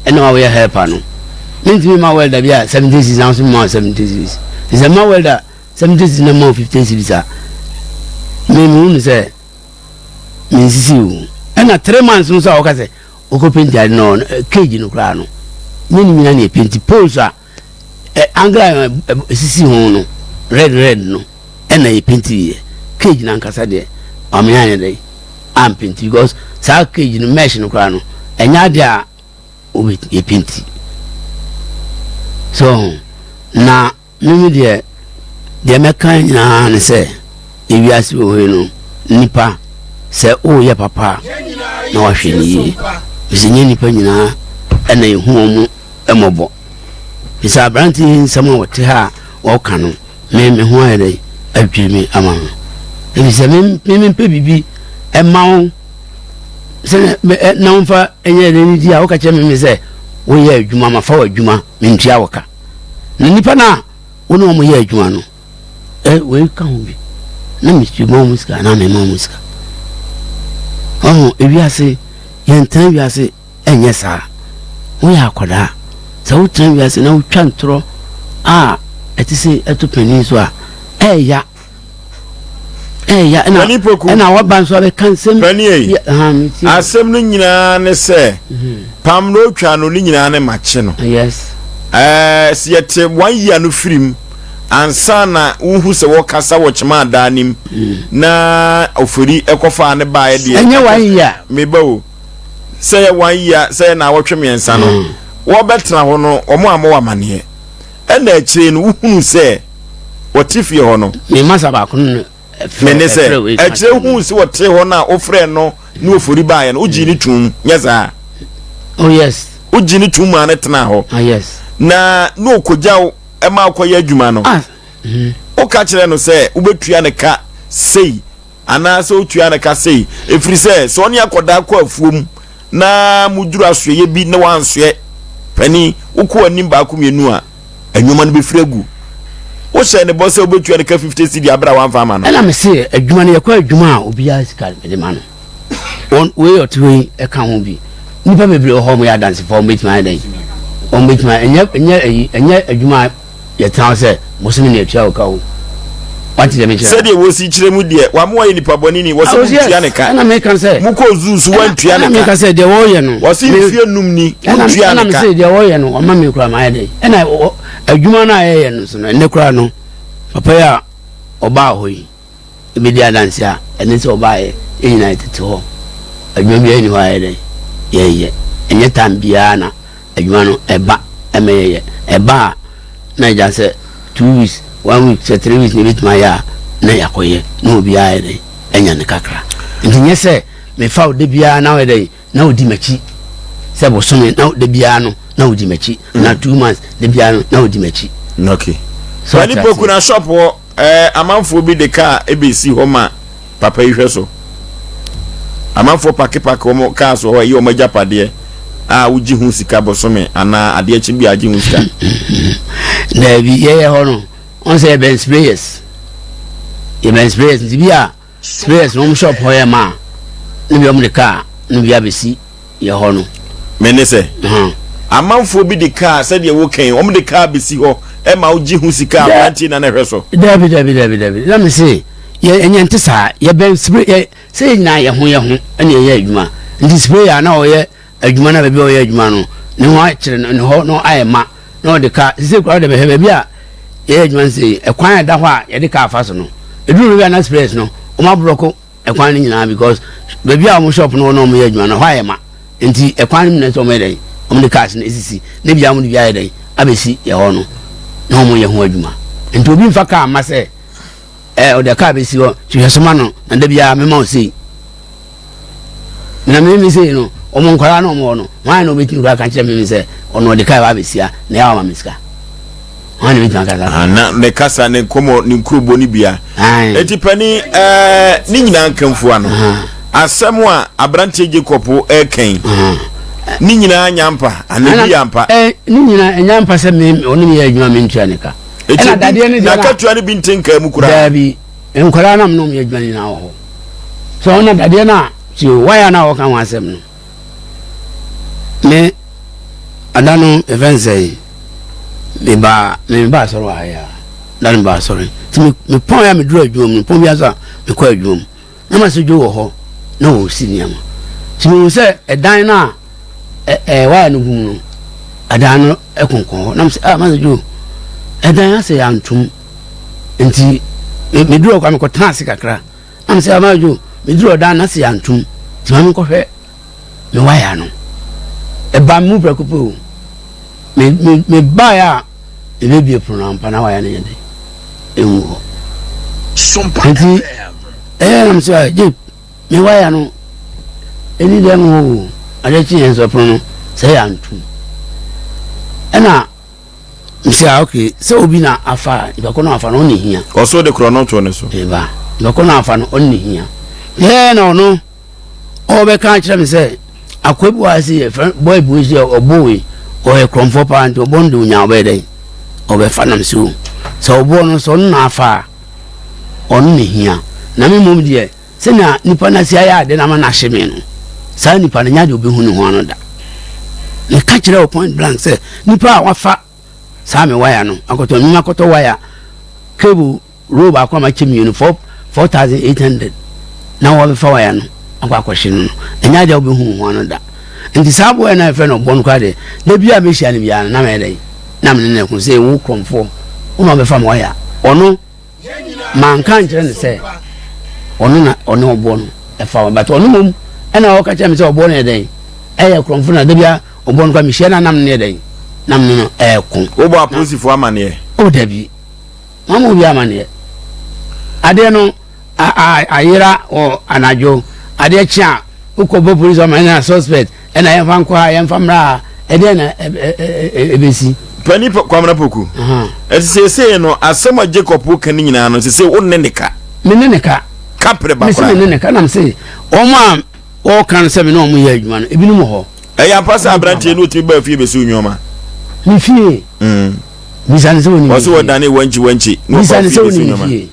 ɛna ɔyɛ helper no mentumi ma welder bi a 70 cedis na nso ma 70 cedis sɛ ma welder 70 cedis na ma 50 cedis a me mehu no sɛ mensisi o ɛna 3 months no nso a wɔka sɛ Wokɔ penti ade no cage no koraa no nyɛ ne nyina na yɛpenti poles a angle a ɛsisi ho no red red no ɛna yɛpenti yɛ cage no ankasa deɛ ɔme anyɛ dɛ ampenti because saa cage no mesh no koraa no ɛnyɛ ade a yɛpenti so na Me me deɛ, deɛ mɛka nyinaa ne sɛ, ewiase wɔ hɔ yi no, nipa, sɛ woyɛ papa a, na wahwɛ ne yie. Ɛfiri sɛ nyɛ nipa nyinaa ɛna ehu wɔn mmɔbɔ. Ɛfiri sɛ aberante yi nsɛm a wɔte ha a wɔka no, me me ho ayɛ dɛ adwiri me ama no. Ɛfiri sɛ me me mempɛ biribi ɛma wo sɛ na womfa ɛnyɛ dɛ ne di a woka kyerɛ me me sɛ woyɛ adwuma mafa w'adwuma mentua wo ka. Na nnipa no a wo ne wɔn yɛ adwuma no, ɛ wei ka ho bi. Na mesua ma wɔn sika anaa mema wɔn sika. Ɔho ewiase yɛntena wiase ɛnyɛ saa. Woyɛ akwadaa sɛ wotena wiase na wotwa ntorɔ a ɛte sɛ ɛto panin so a ɛɛya ɛɛya ɛna ɛna waba nso abɛka nsɛm. Panin yi asɛm no nyinaa ne sɛ mhm. pam na otwa no ne nyinaa ne makye no. Yes. Ɛɛ sɛ yɛte one year no firim. Ansa na wohu sɛ wɔkasa wɔ kyema adaa nim na ofori ɛkɔfaa ne baeɛ deɛ. Ɛnyɛ one year. Meba o. Sɛ yɛ one year sɛ yɛ naawɔtwe mmiɛnsa no mm. wɔbɛtena hɔ no wɔn a wɔwɔ amaneɛ. Ɛna akyire no wohunu sɛ wɔte fie hɔ no. Me masa baako no mene sɛ akyire hu sɛ wɔte hɔ no a wofrɛ no ne ofori baeɛ no wogyee ne tum nyɛ saa. Oh yes. Wogye ne tum maa ne tena hɔ. Ah yes. Na na okogya wo ma wokɔyɛ adwuma no, ah. woka kyerɛ no sɛ wobɛtua ne ka sei anaasɛ wotua ne ka sei, ɛfiri sɛ sɛ ɔne akɔdaa kɔ afuom na moduru asoɛyɛ bi na wansoɛ panin, wokɔ anim baako mmienu a, nneɛma no bɛfiri agu. Wohyɛ ne bɔ sɛ wobɛtua ne ka 50 cedi aberɛ a wamfa ama no. Ɛna mese adwuma no yɛkɔ adwuma a obiara sika mede ma no. Wɔn wei ɔte hɔ yi ɛka ho bi. Nnipa bebree wɔ hɔ a wɔyɛ adansefoɔ a wɔbɛtumi ayɛ dɛn? Wɔbɛtumi ayɛ ɛnyɛ ɛnyɛ ɛyi ɛnyɛ adwuma a yɛtena hɔ sɛ bosome na yɛtua wo ka o. Wate deɛ mekyerɛ? Sɛdeɛ wɔsi kyerɛ mu deɛ wama wayɛ nipa bɔne ni wɔsɛ Oh, yes. wontua ne ka. Ɛna meka sɛ Mokɔɔ zoo so wantua ɛna ne meka ka. sɛ deɛ wɔyɛ no Wɔse me- mfie num ni ɛna wontua ɛna ne ka. mese deɛ wɔyɛ no ɔma me koraa mayɛ dɛn ɛna wɔ- adwuma no a yɛyɛ no so no ɛnɛ koraa no papa yi a ɔbaa hɔ yi bɛdi adanse a ɛne sɛ ɔbaeɛ yɛn nyinaa yɛtete hɔ adwuma biara nni hɔ a yɛyɛ dɛn yɛyɛ ɛnyɛ time biara na adwuma no ɛba ɛma yɛyɛ ɛba a na agya sɛ two weeks one week sɛ three weeks na ebɛtumi ayɛ a na yɛakɔyɛ na obiara yɛ dɛn anya ne kakra nti nyɛ sɛ mefa wo da biara na woyɛ dɛn na odi m'akyi sɛ bosome na da biara no na odi m'akyi mm. na 2 months da biara no na odi m'akyi. Okay. So Wani poku na shop hɔ ɛɛ amanfoɔ bi de kaa ebesi hɔ ma papa yi hwɛ so. Amanfoɔ pake pake wɔn kaa so hɔ ɛyɛ wɔn agyapadeɛ a wogye ho sika bosome anaa adeɛ kye bi a agye ho sika. Daabi yɛyɛ hɔ no wɔn sɛ yɛbɛn sprayers yɛbɛn sprayers nti bi a. Sprayers no wɔn shop hɔ yɛ ma a ne bi wɔn de car no bi abɛsi yɛ hɔ no. Me ne sɛ amanfoɔ bi de car sɛdeɛ wo kɛn wɔn de car bɛsi hɔ ɛma wogye ho sika aberanteɛ na na ɛhwɛ so. Dabi dabi dabi dabi na me se yɛ ɛnyɛ nte saa yɛbɛn spray yɛ sɛ yɛ nyinaa yɛ ho yɛ ho ɛna yɛyɛ adwuma nti spray a na ɔyɛ adwuma na baabi a ɔyɛ adwuma no ne ho akyerɛ no ne hɔ no ayɛ ma na ɔde kaa sisi kura ɔde bɛhwɛ baabi a yɛyɛ adwuma no sɛ ɛkwan a ɛda hɔ a yɛde kaa fa so no eduru baabi a na sprayers no wɔn aborɔko ɛkwan no nyinaa because baabi a wɔn shop no wɔ na wɔn yɛ adwuma no hɔ ayɛ ma nti ɛkwan no nyinaa sɛ wɔn yɛ dɛn wɔn de cars no esisi ne bia wɔn de bi ayɛ dɛn abɛsi yɛ hɔ no na wɔn yɛ ho adwuma nti obi nfa kaa ma sɛ ɛɛ ɔde kaa bɛsi hɔ hwehwɛ so ma no na da biara mema wo sei na meme sei no ɔmo nkwadaa na ɔmo wɔ no hwan na ɔbɛtumi koraa ka kyerɛ meme sɛ ɔno ɔde kaa ba abɛsia na yɛ ama me sika hwan na ɔbɛtumi akasa ah, na ne kasa ne nkɔmmɔ ne nkurobɔ no bia eti pani ɛɛ ne nyinaa nkamfua no asɛm a aberanteɛ Jacob ɛɛkɛn ne nyinaa nya mpa ana bi yɛ ampa ne nyinaa ɛnya mpa sɛ me ɔne me yɛ adwuma mentua ne ka ɛna dadeɛ no deɛ n'akatua no bi nte nkaa mu koraa daabi nkwadaa nam nom yɛ adwuma nyinaa wɔ hɔ sɛ ɔna dadeɛ no a ti o waya no a wɔka ho asɛm no me ada no ɛfɛ nsɛ mebaa meba asɔre wɔ ha yi a da no meba asɔre nti mepɔn a meduru adwuma mu pɔn bi asa mekɔ adwuma mu Na m'asodwo wɔ hɔ na wɔresi nneɛma. Nti mehu sɛ ɛdan no a ɛɛ waya no gum no, ɛdan no konkɔn hɔ. Na mesɛ ah m'asodwo, ɛdan asɛ yɛantom. Nti meduru hɔ koraa mekɔtena ase kakra. Na mesɛ ah m'asodwo, meduru ɔdan no asɛ yɛantom. Nti ma menkɔhwɛ me waya no. Ɛbaa me mu prɛko pɛ o. Me me mebaeɛ a mebɛbie pono no ampa na waya no nyɛ dɛ ɛngu hɔ. Nti ɛyɛ nam sɛ gye me waya no ɛni dɛm hɔ o adeɛ kye yɛn sɛ pono no sɛ yɛ antom ɛna mesɛ ah, ok sɛ obi na afa nipa ko no afa no ɔne hia ɔso de korɔ no to ne so ɛba nipa ko no afa no ɔne hia yɛɛ na ɔno Ɔrebɛka akyerɛ me sɛ akoa bi wɔ ha sɛ yɛfrɛ bɔɔ bi wɔ sɛ ɔbɔ wei ɔyɛ korɔmfoɔ paa nti ɔbɔ no de onya ɔbɛyɛ dɛn ɔbɛfa nam so sɛ ɔbɔ no sɛ ɔno na afa a ɔno na hia na me mmom deɛ. Sɛnea nipa no asi ayɛ ade no ama no ahye me no, saa nipa no nya deɛ ɔbɛhu ne ho ano da. Meka kyerɛ wo point blank sɛ nipa a wafa saa me waya no akɔtɔ me makɔtɔ waya cable roll baako a makyɛ mmienu 4800 na wɔbɛfa waya no akɔ akɔhye no no ɛnyɛ adeɛ a wobɛhu wo ho ano da. Nti saa boɛ no a yɛfrɛ no ɔbɔ no koraa deɛ da bi a mɛhyia no biara no na mɛyɛ dɛn na mene no ɛko sɛ wo korɔmfoɔ wo na wɔbɛfa me waya ɔno. Manka ankyerɛ no sɛ ɔno na ɔne ɔboɔ no ɛfa wɔn but ɔno mmom ɛna ɔka kyerɛ me sɛ ɔboɔ no yɛ dɛn ɛyɛ korɔmfo na dabia ɔboɔ no kora mehyia no anam no yɛ dɛn nam no no ɛɛko. Wobɔ apolisifoɔ amaneɛ? O dabi, mama obi amaneɛ. Adeɛ no ayera wɔ anadwo, adeɛ kye a wokɔ bɔ polisi amaneɛ na suspect ɛna yɛmfa nkɔ ha yɛmfa mmra ha ɛdeɛ na ɛbɛsi. Pani Kwamina Poku, ɛti seesei no asɛm a Jacob ka ne nyinaa no seesei wo ne ne ka. Me ne ne ka. Ka pere ba koraa. Me ne ne ka nam se wɔn a wɔka no sɛ me ne wɔn yɛ adwuma no ebinom wɔ hɔ. Ɛyɛ ampa sɛ aberanteɛ no otumi baa fie bɛsiw nneɛma. Me fie. Bisa ne sɛ wɔnim. Wɔsi wɔdane wankyi wankyi na ɔba fie bɛsiw nneɛma.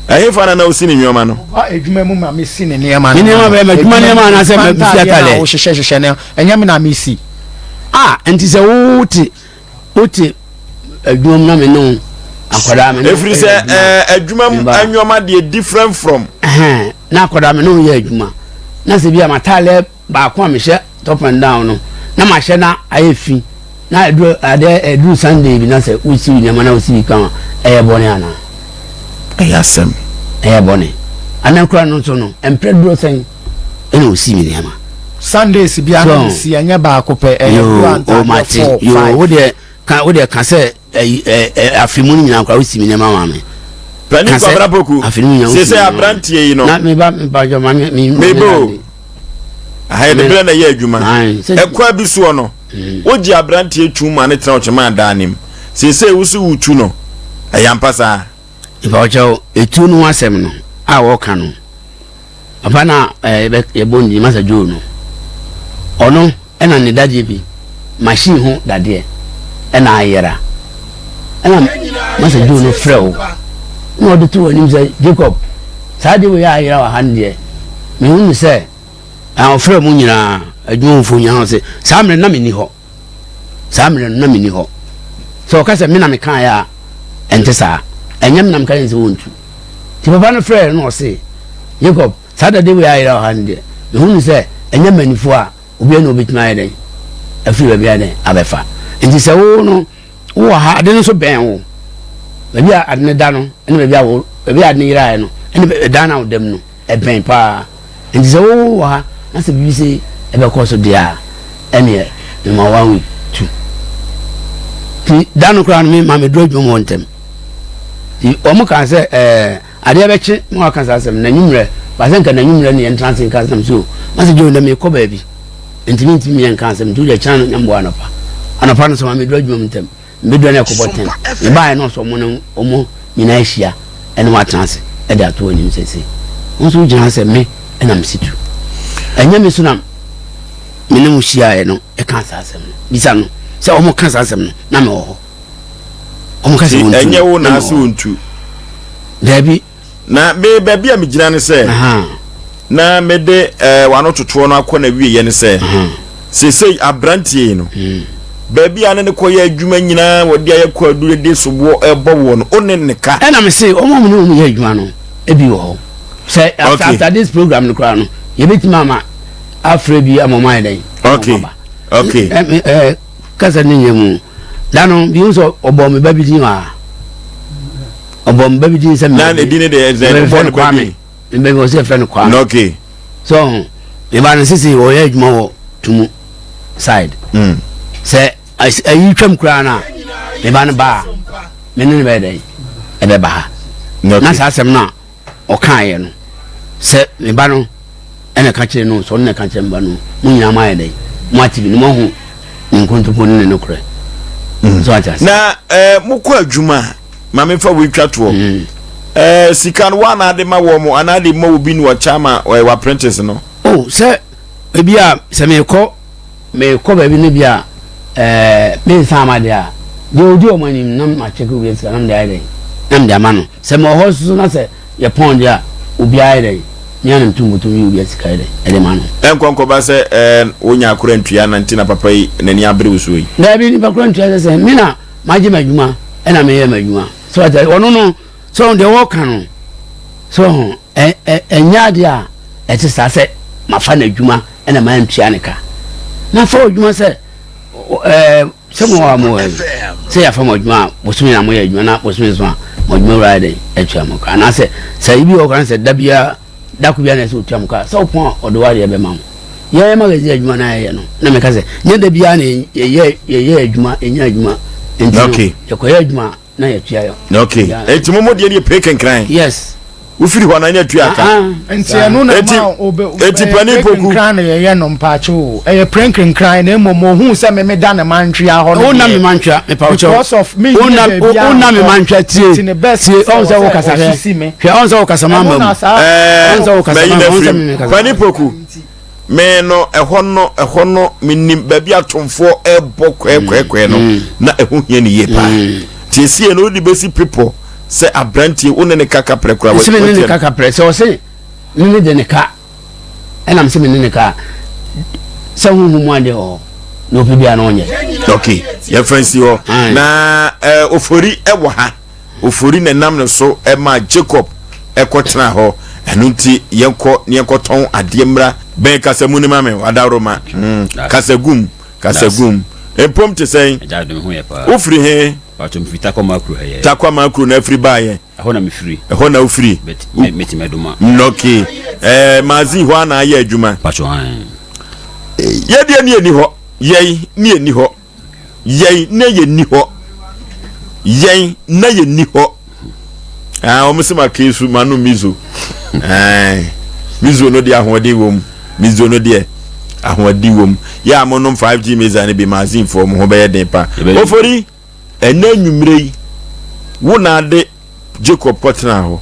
Ɛhefa na na osi ne nneɛma no? Ɔba adwuma mu ma mesi ne nneɛma no. Ne nneɛma bɛyɛ m'adwuma nneɛma anaasɛ mesi ataleɛ? Wohyehyɛ hyehyɛ no, ɛnyɛ me na mesi. Ah, nti sɛ wote wote adwuma mu na me ne wo akwadaa me ne Ɛfiri sɛ adwuma mu nneɛma deɛ different from. Na akwadaa me ne wo yɛ adwuma na sɛ bi a m'ataleɛ baako a mehyɛ top and down no na mahyɛ na ayɛ fi na ɛduru adeɛ ɛduru Sunday bi na sɛ wosi nneɛma na wosi bi kama ɛyɛ bɔne anaa? Ɛyɛ asɛm. Ɛyɛ bɔne. Ana kura no nso no mprɛ duro sɛn ɛna osi mi nneɛma. Sundays bi ana mesi ɛnyɛ baako pɛ ɛyɛ duro antaadeɛ four five. Yoo wo deɛ ka wo deɛ ka sɛ ɛyi ɛ ɛ afe mu no nyinaa koraa wosi mi nneɛma ma me. Panin Kwabena Poku, sese aberanteɛ yi no. Na me ba me ba jɔ ma me me. Me bo. Aha yɛde berɛ na ɛyɛ adwuma. Ɛkwa bi soɔ no, mm. wogye aberanteɛ tu ma ne tena ɔkyema adaa nim. Sese wosi wotu no, ɛyɛ ampa saa. Nipa ɔkyɛw etu no ho asɛm no a wɔka no. Papa no a yɛbɔ ne din Masa Joe no, ɔno na ne dadeɛ bi, machine ho dadeɛ na ayera. Ɛna Masa Joe no frɛ wo na ɔde to w'anim sɛ Jacob, saa adeɛ wei a ayera wɔ ha no deɛ, mehu no sɛ ɔfrɛ mu nyinaa, adwumamfoɔ nyinaa sɛ saa mmerɛ na menni hɔ. Saa mmerɛ no na menni hɔ. Sɛ ɔka sɛ me na mekaeɛ a, ɛnte saa. Ɛnyɛ me na meka kyerɛ no sɛ wɔntu. Nti papa no frɛɛ no na ɔse, Jacob, saa dade wei a ayera wɔ ha no deɛ, mehu no sɛ ɛnyɛ mmanimfoɔ a obiara na ɔbɛtumi ayɛ dɛn afiri baabi ayɛ dɛn abɛfa. Nti sɛ wo no wowɔ ha, ade no nso bɛn wo. Baabi a ade no da no ne baabi a wo baabi a ade no yeraeɛ no ne ɛdan no a woda mu no, ɛbɛn paa. Nti sɛ wo wɔ ha na sɛ biribi sei ɛbɛkɔ so deɛ a, ɛneɛ mema one week tu. Nti da no koraa no me ma meduru adwuma mu hɔ ntɛm. Nti wɔn kaa sɛ ɛɛ adeɛ bɛkye na waka saa asɛm n'anwummerɛ baasɛ nka n'anwummerɛ ne yɛn tena ase nka asɛm so masa Joe ndɛ mekɔ baabi nti mentumi yɛn nka asɛm nti wode kyena no nyamboa anɔpa anɔpa no so ma meduru adwuma mu ntɛm. Mebɛdura no ɛkɔbɔ tɛn. Mebaeɛ no ɔsɛ ɔmo ne ɔmo nyinaa ahyia ɛne wɔn atena ase ɛde ato anim sɛ sei. Wo nso wogyina ha sɛ me ɛna mesi tu. Ɛnyɛ me so na me ne mo hyiaeɛ no ɛka saa asɛm no. Bisa no sɛ ɔmo ka saa asɛm no na mewɔ hɔ. Ɔmo ka sɛ wɔntu. Ɛnyɛ wo na ase wɔntu. Daabi. Na me baabi a megyina ne sɛ, na mede eh, wano totoɔ no akɔ na wieɛ ne sɛ, seesei aberanteɛ yi no, hmm. baabi a ne ne kɔyɛ adwuma nyinaa wɔde ayɛ kɔ aduro de soboɔ ɛbɔ woɔ no, wo ne ne ka. Ɛna me se, wɔn a wɔne wɔn yɛ adwuma no, ebi wɔ hɔ. Sɛ after, after this program no koraa no, yɛbɛtumi ama afrɛ bi ama wɔn ayɛ dɛn? Okay. Okay. Ɛ ɛ kasa ne nyɛ mu. Da no, bi nso ɔbɔ me ba bi din wɔ ha. Ɔbɔ me ba bi din sɛ na ne din de ɛdɛ ɔbɔ ne ba din me ba bi ɔsɛ fɛ no Kwame. Okay. So me ba no sisi ɔyɛ adwuma wɔ tumu side. Mm. Sɛ ayi twam koraa no a me ba no ba a me ne no bɛyɛ dɛn ɛbɛba ha. Na saa asɛm no a ɔkaeɛ no, sɛ me ba no na ɛka kyerɛ no, sɛ ɔno na ɛka kyerɛ me ba no, mo nyinaa moayɛ dɛn? Moate bi na moahu ne nkontompo ne ne nokorɛ. Mm. So ate ase. Na eh, mokɔ adwuma a, ma memfa wei twa toɔ. Mm. Eh, sika no woana ade ma wɔ mo anaa de ma obi ne ɔkyɛ ama eh, w'apprentice no? Oh, sɛ ebi a sɛ mekɔ Mekɔ baabi no bi a ɛɛ mensan ama deɛ a, deɛ ɔdi wɔn anim na makyɛke obi sika na mede ayɛ dɛn na mede ama no. Sɛ mewɔ hɔ nso na sɛ yɛpɔn deɛ a, obiara yɛ dɛn me ara na metu mbotom yi obiara sika yɛ dɛn ɛde ma no. Ɛnkɔ nkɔba sɛ ɛɛ wonya akora ntua na nti na papa yi n'ani abere wo soɔ yi. Daabi nipa kora ntua sɛ sɛ me na magye m'adwuma ɛna meyɛ m'adwuma so ate ɔno no sɛ ɔno deɛ wɔka no so ho ɛ ɛ ɛnyɛ adeɛ a ɛte saa sɛ mafa n'adwuma ɛna mantua ne ka mafa adwuma sɛ ɛɛ Sɛ mo a mowɔ he, sɛ yɛafa mo adwuma a, bosome na moyɛ adwuma na bosome so a, mo adwuma wura ayɛ dɛn atua mo ka? Anaasɛ sɛ ebi wɔ hɔ koraa no sɛ da biara, da ko biara na ɛsɛ sɛ otua mo ka a, sɛ wopɔn a ɔde w'adeɛ bɛma wo. Yɛn magazine adwuma no a yɛyɛ no, na meka sɛ, nyɛ da biara na yɛyɛ yɛyɛ adwuma, yɛnya adwuma. Nti no, yɛkɔyɛ adwuma a, na yɛtua yɛ. Okay. Eti mo mo deɛ no yɛ pay kenkran. Yes. Wofiri hɔ na ne atua ka. Ah, ah. Nti ɛno na ma obe eti panin poku. Kenkran na yɛyɛ no mpaakye o. Ɛyɛ pren kenkran na mmom ohun sɛ meme da ne mantwea hɔ no. Wona me mantwea mepa wo kyɛw. Because of me wona wona me mantwea tie. Nti ne best tie ɔn sɛ wo kasa hwɛ. Hwɛ ɔn sɛ wo kasa ma ma mu. Ɛɛ ɔn sɛ wo kasa ma ma ɔn sɛ me kasa. Panin poku. Me no, ɛhɔ no, ɛhɔ no, menim baabi atomfoɔ ɛbɔ kɔɛkɔɛkɔɛ no, mm. na ɛho hia ne yie paa. Mm. Nti esie no wode bɛsi pepɔ sɛ aberanteɛ wo ne ne ka kaprɛ koraa. Ɛsɛ me ne ne ka kaprɛ sɛ ɔse me ne de ne ka ɛnam sɛ me ne ne ka sɛ honhom mu adeɛ wɔ hɔ na ɔpɛ biara na ɔnyɛ. Ok, yɛmfa nsi hɔ na eh, ofori ɛwɔ ha. Ofori na ɛnam ne so maa Jacob kɔtenaa hɔ. Ɛno nti, yɛnkɔ na yɛnkɔtɔn adeɛ mmra. Bɛn kasamu no ma me, wadaworoma. Mm, kasagum, kasagum. Mpom te sɛn? Wofiri he? Takwama kuro na afiri baeɛ. Ɛhɔ na mefiri. Ɛhɔ na wofiri. Nnɔke. Ɛɛ, magazine hɔ a na ayɛ adwuma. Yɛdeɛ ne yɛni hɔ. Yɛn ne yɛni hɔ. Yɛn na yɛnni hɔ. Yɛn na yɛnni hɔ. Ah, wɔn sɛ ma keesu ma no mizo. Ah, mizo no deɛ ahoɔden wɔ mu. Mizo no deɛ ahoɔden wɔ mu. Yɛ a mo nom 5G meza no bi magazine foɔ mo ho bɛyɛ den pa. Ofori, ɛnɛ anwummerɛ yi, wo na ade Jacob kɔtenaa hɔ,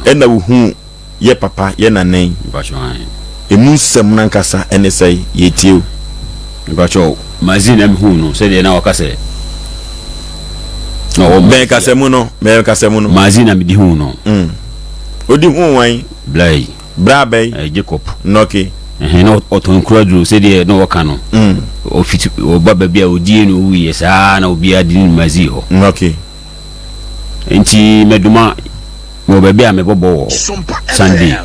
ɛnna wohuu yɛ papa, yɛ nana yi. Emu nsɛm no ankasa ne sɛn? Yɛretie wo. Mpakyɛw, Mazin na mehuu no sɛdeɛ na ɔka sɛ na ɔwɔ Bɛn kasamu no? Bɛn kasamu no? Mazin na mede huu no. Mm. Odi huu wan? Bla yi. Bra bɛn? Eh, Jacob. Nnɔke. Ɛhɛn, na ɔtɔn nkura duro sɛdeɛ na ɔka no. Mm. Ɔfiti, ɔba baabi a ɔdie na ɔwuiɛ saa na obiara de ne Mazin hɔ. Nnɔke. Nti mɛdoma mewɔ baabi a mebɔ bɔɔl wɔ hɔ Sunday.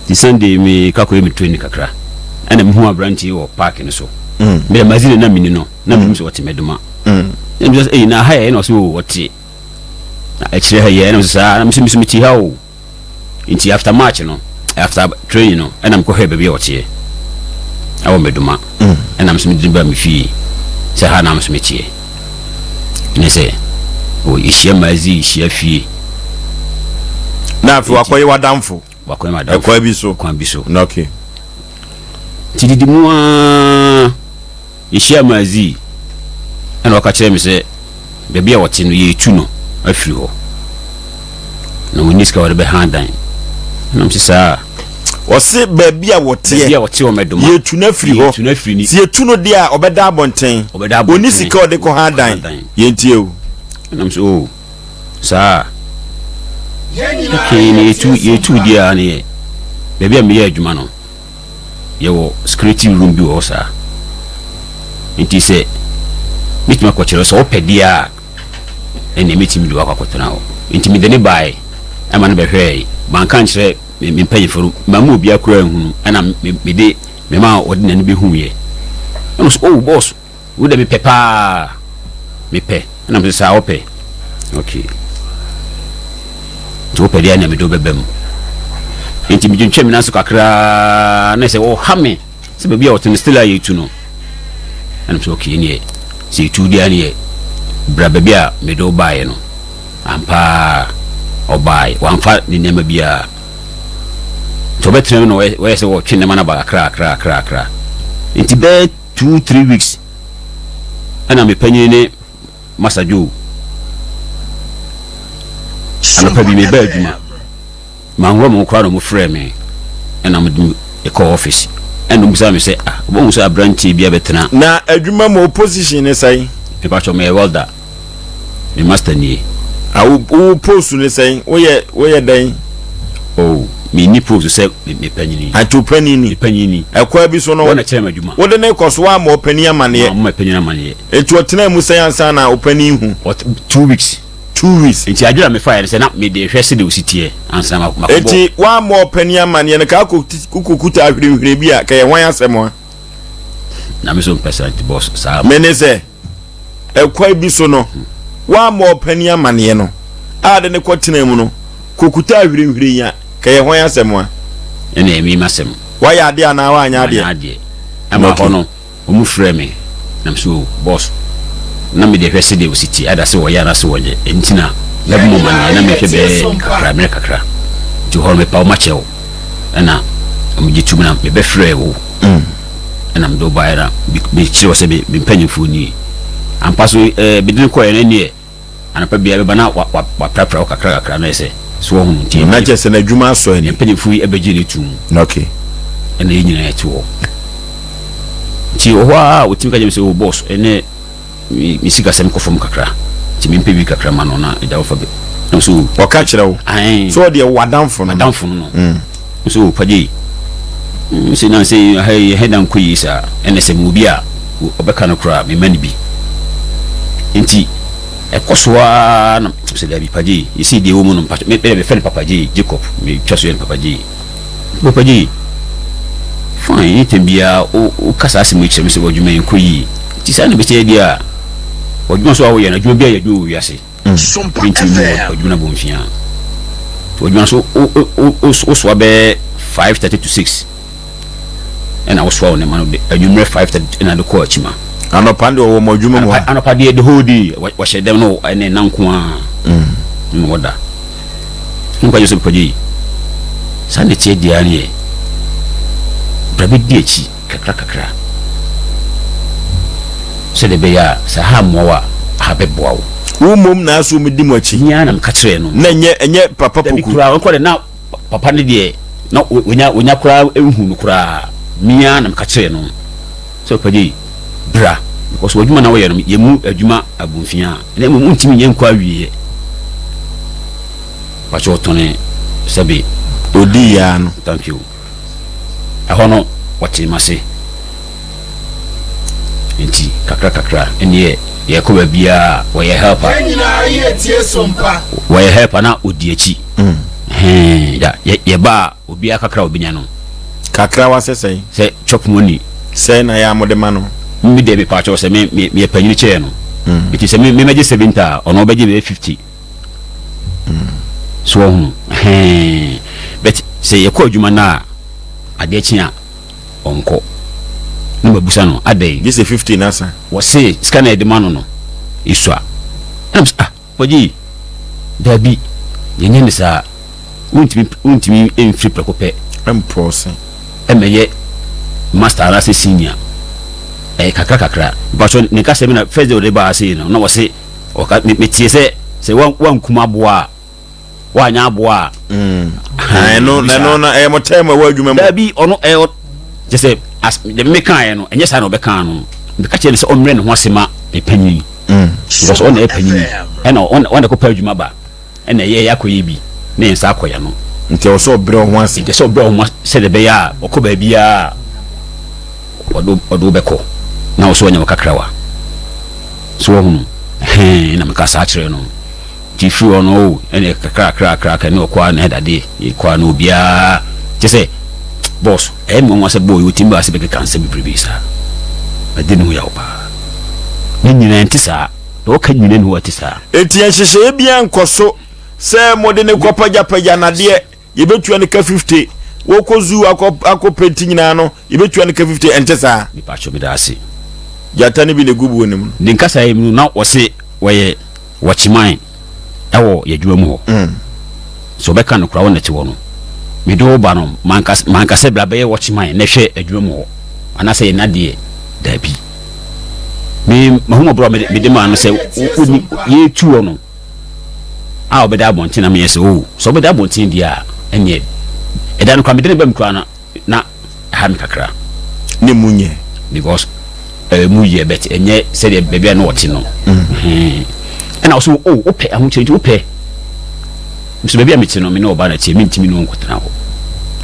Nti Sunday me kɔ akɔyɛ me training kakra ɛna mehu aberanteɛ wɔ park no so. Mede magazine na meni no na menim sɛ ɔte mɛdoma. Na mebisa sɛ ɛyi na ha yɛ ɛna ɔsɛ o ɔte na ɛkyerɛ ha yɛ ɛna mesɛ saa na mesɛ mesɛ mete ha o. Nti after match no, after training no, ɛna mekɔhwɛɛ baabi a ɔteɛ ɛwɔ Medoma. Ɛna mesɛ mede no baa me fie sɛ ha na mesɛ meteɛ. Ne sɛ o yɛhyia Mazi, yɛhyia fie. Na afei wakɔyɛ w'adamfo. Wakɔyɛ m'adamfo. Ɛkwan bi so. Kwan bi so. Na okay. Nti didi mu aa. Yehyiaa Mazi na ɔka kyerɛɛ me sɛ baabi a ɔte no yɛretu no afiri hɔ na ɔnni sika a ɔde bɛhan dan. Ɛna mese saa a. Ɔse baabi a wɔteɛ, Baabi a ɔte wɔ Mɛdoma. yɛretu no afiri hɔ. Yɛretu no afiri ni. Sɛ yɛtu no deɛ a ɔbɛda abɔnten. Ɔbɛda abɔnten. Ɔnni sika a ɔde kɔhan dan. Dan. Yɛntie o. Ɛna mese oh saa a. Okay na yɛtu yɛtu deɛ a ne yɛ baabi a meyɛ adwuma no. yɛwɔ security room bi wɔ hɔ saa nti sɛ mɛtumi akɔkyerɛ sɛ wopɛ deɛ a ɛnneɛ mɛtumi de wakɔ akɔtena hɔ nti mede ne baeɛ ɛma no bɛhwɛɛ manka nkyerɛ me mpanyinfoɔ no mamma obiara koraa nhunu ɛna mede mema ɔde n'ani bɛhuiɛ ɛna ɔsɛ oh boss Wo de mepɛ paa mepɛ ɛna mese saa wopɛ okay nti wopɛ deɛ ɛna mede wobɛba mu nti medwentwɛn me nan so kakraa na sɛ ɔha me sɛ baabi a ɔte no still a yɛtu no ɛna mesɛ okay neɛ sɛ yɛtu deɛ neɛ bra baabi a mede wo baeɛ no ampaa ɔbaeɛ wamfa ne nneɛma biara nti ɔbɛtena mu na wɔyɛ sɛ wɔtwe nneɛma no aba kakra kakra kakra kakra nti bɛɛ 2, 3 weeks ɛna me panyin ne Masa Joe anɔpa bi meba adwuma manworɔ mo koraa na ɔmo frɛɛ me ɛna ɔmo de me kɔɔ office ɛna ɔmo bisa me sɛ ah ɔmo sɛ aberanteɛ bi abɛtena. Na adwuma mu wo position ne sɛn? Mepakyɛw meyɛ welder me master nie. Ah wo wo post ne sɛn? Woyɛ woyɛ dɛn? Oh, menni proof so sɛ me panyin. Ante wo panyin ni? Me panyin ni. Ɛkwan bi so no, Wɔn na kyerɛ me adwuma. Wode no rekɔ so, woammɔ ɔpanin amanneɛ? Mammɔ me panyin amanneɛ. Enti ɔtenaa mu sɛn ansa na ɔpanin hu? Ɔt, 2 weeks. 2 weeks. Enti adwene a mefaeɛ ne sɛ na mede rehwɛ sɛdeɛ ɔsi teɛ ansa na makɔbɔ. Enti woammɔ ɔpanin amanneɛ no, ka wokɔkuta ahwerehwere bi a, ka ɛyɛ hwan asɛm a? Na me nso mpɛ saa nti boss, saa. Mene sɛ. Ɛkwan bi so no, wammɔ ɔpanin amanneɛ no a de no kɔtenaa mu no kɔkutaa hwirenhwiren a, ka ɛyɛ hwan asɛm a? Ɛna ɛyɛ me m'asɛm. Wayɛ adeɛ anaa wanyɛ adeɛ? Manyɛ adeɛ. Ɛma hɔ no, wɔn frɛɛ me, na me so, boss, na me deɛ hwɛ sɛdeɛ wɔsi te, ada sɛ wɔyɛ anaasɛ wɔnyɛ, ɛnti na mɛbɔ mo amaneɛ, na mehwɛ bɛyɛ kakra, mmerɛ kakra. Nti hɔ no, mepa wo makyɛ wo. Ɛna wɔgye tom na mebɛfrɛɛ wo. Ɛna mede wo baeɛ na mekyerɛ wo sɛ me mpanimfoɔ nie. Ampa so ɛɛ mede no kɔeɛ no ɛneɛ anɔpa biara bɛba na waprapra wo kakra kakra na ɛsɛ so wɔn ho nti. Na kyerɛ sɛ n'adwuma asɔ ani. Mpanimfoɔ yi ɛbɛgye ne tom. Okay. Ɛna yɛn nyinaa yɛte hɔ. Nti wɔ hɔ a wɔtumi ka kyerɛ me sɛ oh boss ɛnɛ me sikasɛm kɔ fam kakra nti mempɛ bi kakra ma no na agya wofa bi na so ɔka kyerɛ wo sɛ ɔdeɛ w'adamfo no adamfo no no mm. so pagye yi mm, sɛ na sɛ ha yi ha da nkɔ yi saa ɛna sɛ mu obi a ɔbɛka no koraa mema no bi nti ɛkɔ so ara na sɛ dabi pagye yi yɛsɛ deɛ ɛwɔ mu no mpakyɛ mefɛ no papa gye Jacob metwa so yɛ no papa gye Papa Jay, fine, anytime biara wo woka saa asɛm yi kyerɛ me sɛ w'adwuma yi nkɔ yie. Nti saa na ɛbɛsɛ deɛ a, w'adwuma nso a woyɛ no, adwuma biara yɛ adwuma wɔ wiase. Mentumi mmu w'adwuma no abomfiaa. Nti w'adwuma nso wo wo wo wosoa bɛyɛ 5:30 to 6. ɛna wosoa wo nneɛma no de anwummerɛ 5:30 ɛna de kɔ akyima. Anɔpa no deɛ ɔwɔ mo adwuma mu ha. Anɔpa deɛ the whole day wɔhyɛ dɛm no ɛne nna nko ara na wɔda. Nkwa Joseph kɔgye yi saa na ɛteɛ deɛ ne yɛ bra bɛdi akyi kakra kakra sɛdeɛ ɛbɛyɛ a sɛ ha mmoa wo a ha bɛboa wo. Wo mmom na aso medi mo akyi. Ni ara na meka kyerɛɛ no. Na ɛnyɛ ɛnyɛ papa poku. Dabi koraa ɔnkɔ de na Papa no deɛ na wanya wanya koraa nhu no koraa me ara na meka kyerɛɛ no sɛ papa gyei bra because w'adwuma na woyɛ no yɛmmu adwuma abomfiaa na mmom wontumi nyɛ nkɔ awieɛ pakyɛ ɔtɔne sɛbe Odii yaa no. Thank you ɛhɔ no wɔtee m'ase nti kakra kakra ɛneɛ yɛkɔ baabiara wɔyɛ helper Yɛn nyinaa yɛ tie sompa. Wɔyɛ helper na ɔdi akyi. Hɛn da yɛ yɛba a obiara kakra a obenya no. Kakra wa sɛ sɛn? Sɛ chop money. Sɛn na yɛ a mode ma no? Me deɛ mepaakyɛw sɛ me me meyɛ panyin kyɛɛ no. Nti sɛ me me mɛgye 70 a ɔno ɔbɛgye bɛyɛ 50. So wahu? Hɛn but sɛ yɛkɔ adwuma no a adeɛ kye a ɔnkɔ. Na mabusa no adɛn? Gye sɛ 50 no asa. Wɔse sika no a yɛde ma no no esua. Ɛna mese ah. Kwagye, Dabi, yɛnyɛ no saa. Wontumi, wontumi mfiri prɛko pɛ. Mprɔse. Mmɛyɛ master anaasɛ senior. Ɛyɛ kakra kakra. Mpatsɔ, ne nkasa bi na first day ɔde baa ha sei no, na ɔse, ɔka, me, metee sɛ, sɛ wan, wankum aboa a, wanyɛ aboa a. Mm. Ɛno, ɛno na ɛyɛ mo term ɛwɔ adwuma mu. Dabi, ɔno, ɛyɛ, kyɛ sɛ, as, deɛ mekaeɛ no, ɛnyɛ saa na ɔbɛkaa no. Meka kyerɛ no sɛ ɔmmrɛ ne ho ase ma ne panyin. Because ɔna yɛ panyin ɛna ɔna kɔpɛ adwuma ba ɛna ɛyɛ yɛ akɔyɛ bi na yɛn nsa akɔ yɛn ano. Nti ɛwɔ sɛ ɔbrɛ ɔho ase. Nti ɛsɛ ɔbrɛ ɔho ase sɛdeɛ ɛbɛyɛ a ɔkɔ baabiara a ɔde ɔde wo bɛkɔ na wo so wanya wo kakrawa. So wɔhunu ɛhɛn na meka saa kyerɛ no. Nti firi hɔ no oh ɛne kakra kakra kakra kakra ne ɔkɔ a na ɛdade kɔ a na obiara kyɛ sɛ boss ɛyɛ me nwanwa sɛ boy ɔtumi ba ase bɛkeka nsɛm bebrebe saa madi ne ho yaw paa ne nyinaa nte saa na ɔka nyina ne ho ɛte saa. Enti nhyehyɛeɛ biara nkɔ so sɛ mode no kɔpagyapagya nnadeɛ Yɛbɛtua no ka 50. Wɔkɔ zoo akɔ akɔ penti nyinaa no, yɛbɛtua no ka 50. Ɛnte saa? Mepakyɛw meda ase. Gyata no bi na ɛgu buo no mu no. Ne nkasaeɛ mu no na ɔse wɔyɛ wɔkyeman wɔ yɛn adwuma mu hɔ. Sɛ ɔbɛka no koraa wo na ɛte hɔ no. Mede wo ba no manka manka sɛ bra bɛyɛ wɔkyeman na hwɛ adwuma mu hɔ anaasɛ yɛn adeɛ daabi. Me m'ahummɔborɔ a mede mede maa no sɛ wo wo yɛretu hɔ no a ɔbɛda abɔnten na meyɛ sɛ oh sɛ ɔbɛda abɔnten deɛ a ɛneɛ ɛda no koraa mede ne ba mu koraa na na ɛha me kakra. Ne mu nyɛ. Because ɛɛ mu yɛ but ɛnyɛ sɛdeɛ baabi a na ɔte no. Mm. Ɛna ɔsɛ oh wopɛ ahokyere nti wopɛ. Nso baabi a mete no, me ne ɔbaa na ɛteɛ, mentumi ne wo nkɔtena hɔ.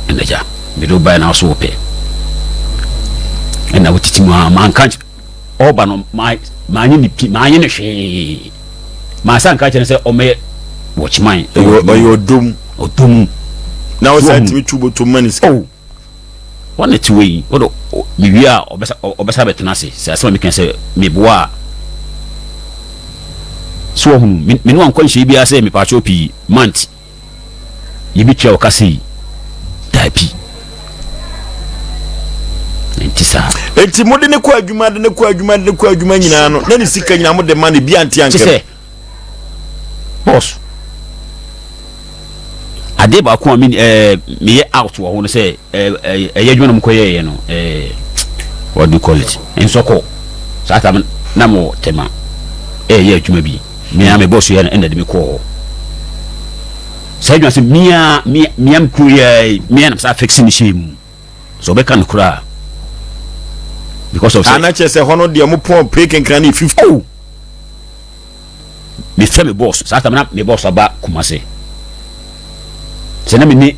Ɛna agya, mede wo baeɛ na wo so wopɛ. Ɛna wotete mu a, manka nkyerɛ ɔba no, manye ne pi, manye ne hwee. Mansa nka kyerɛ no sɛ ɔmmɛyɛ watchman. Ɔyɛ ɔdɔ mu. Ɔdɔ mu. Na wo saa tumi tu bɔtɔ mu ma ne sika. Oh. Wɔn na ɛte wei yi, wode mewie a ɔbɛsa ɔbɛsa bɛtena ase. Sɛ asɛm a meka sɛ meboa a, so wɔhunu me me ne wankɔ nhyɛ biara sɛ mepaakyɛw pii month yɛbɛtua wo ka sei daabi nti saa. Enti mode ne kɔ adwuma de ne kɔ adwuma de ne kɔ adwuma nyinaa no na ne sika nyinaa mode ma no bi ante anka. Kyesɛ boss adeɛ baako a me ɛɛ meyɛ out wɔ ho no sɛ ɛɛ ɛyɛ adwuma na mo kɔyɛɛyɛ no ɛɛ what do you call it nsɔkɔ saa tam na mo tɛma ɛɛyɛ adwuma bi mea me boss yɛ no ɛna de me kɔɔ hɔ saa adwuma sɛ mea mea mea me kuro yɛ mea na saa fix ne hyɛ mu sɛ ɔbɛka no koraa because of sɛ ana kyerɛ sɛ hɔ no deɛ mo pɔn pay kenkran ne 50 oh mefrɛ me boss saa tam na me boss aba Kumase sɛ na meni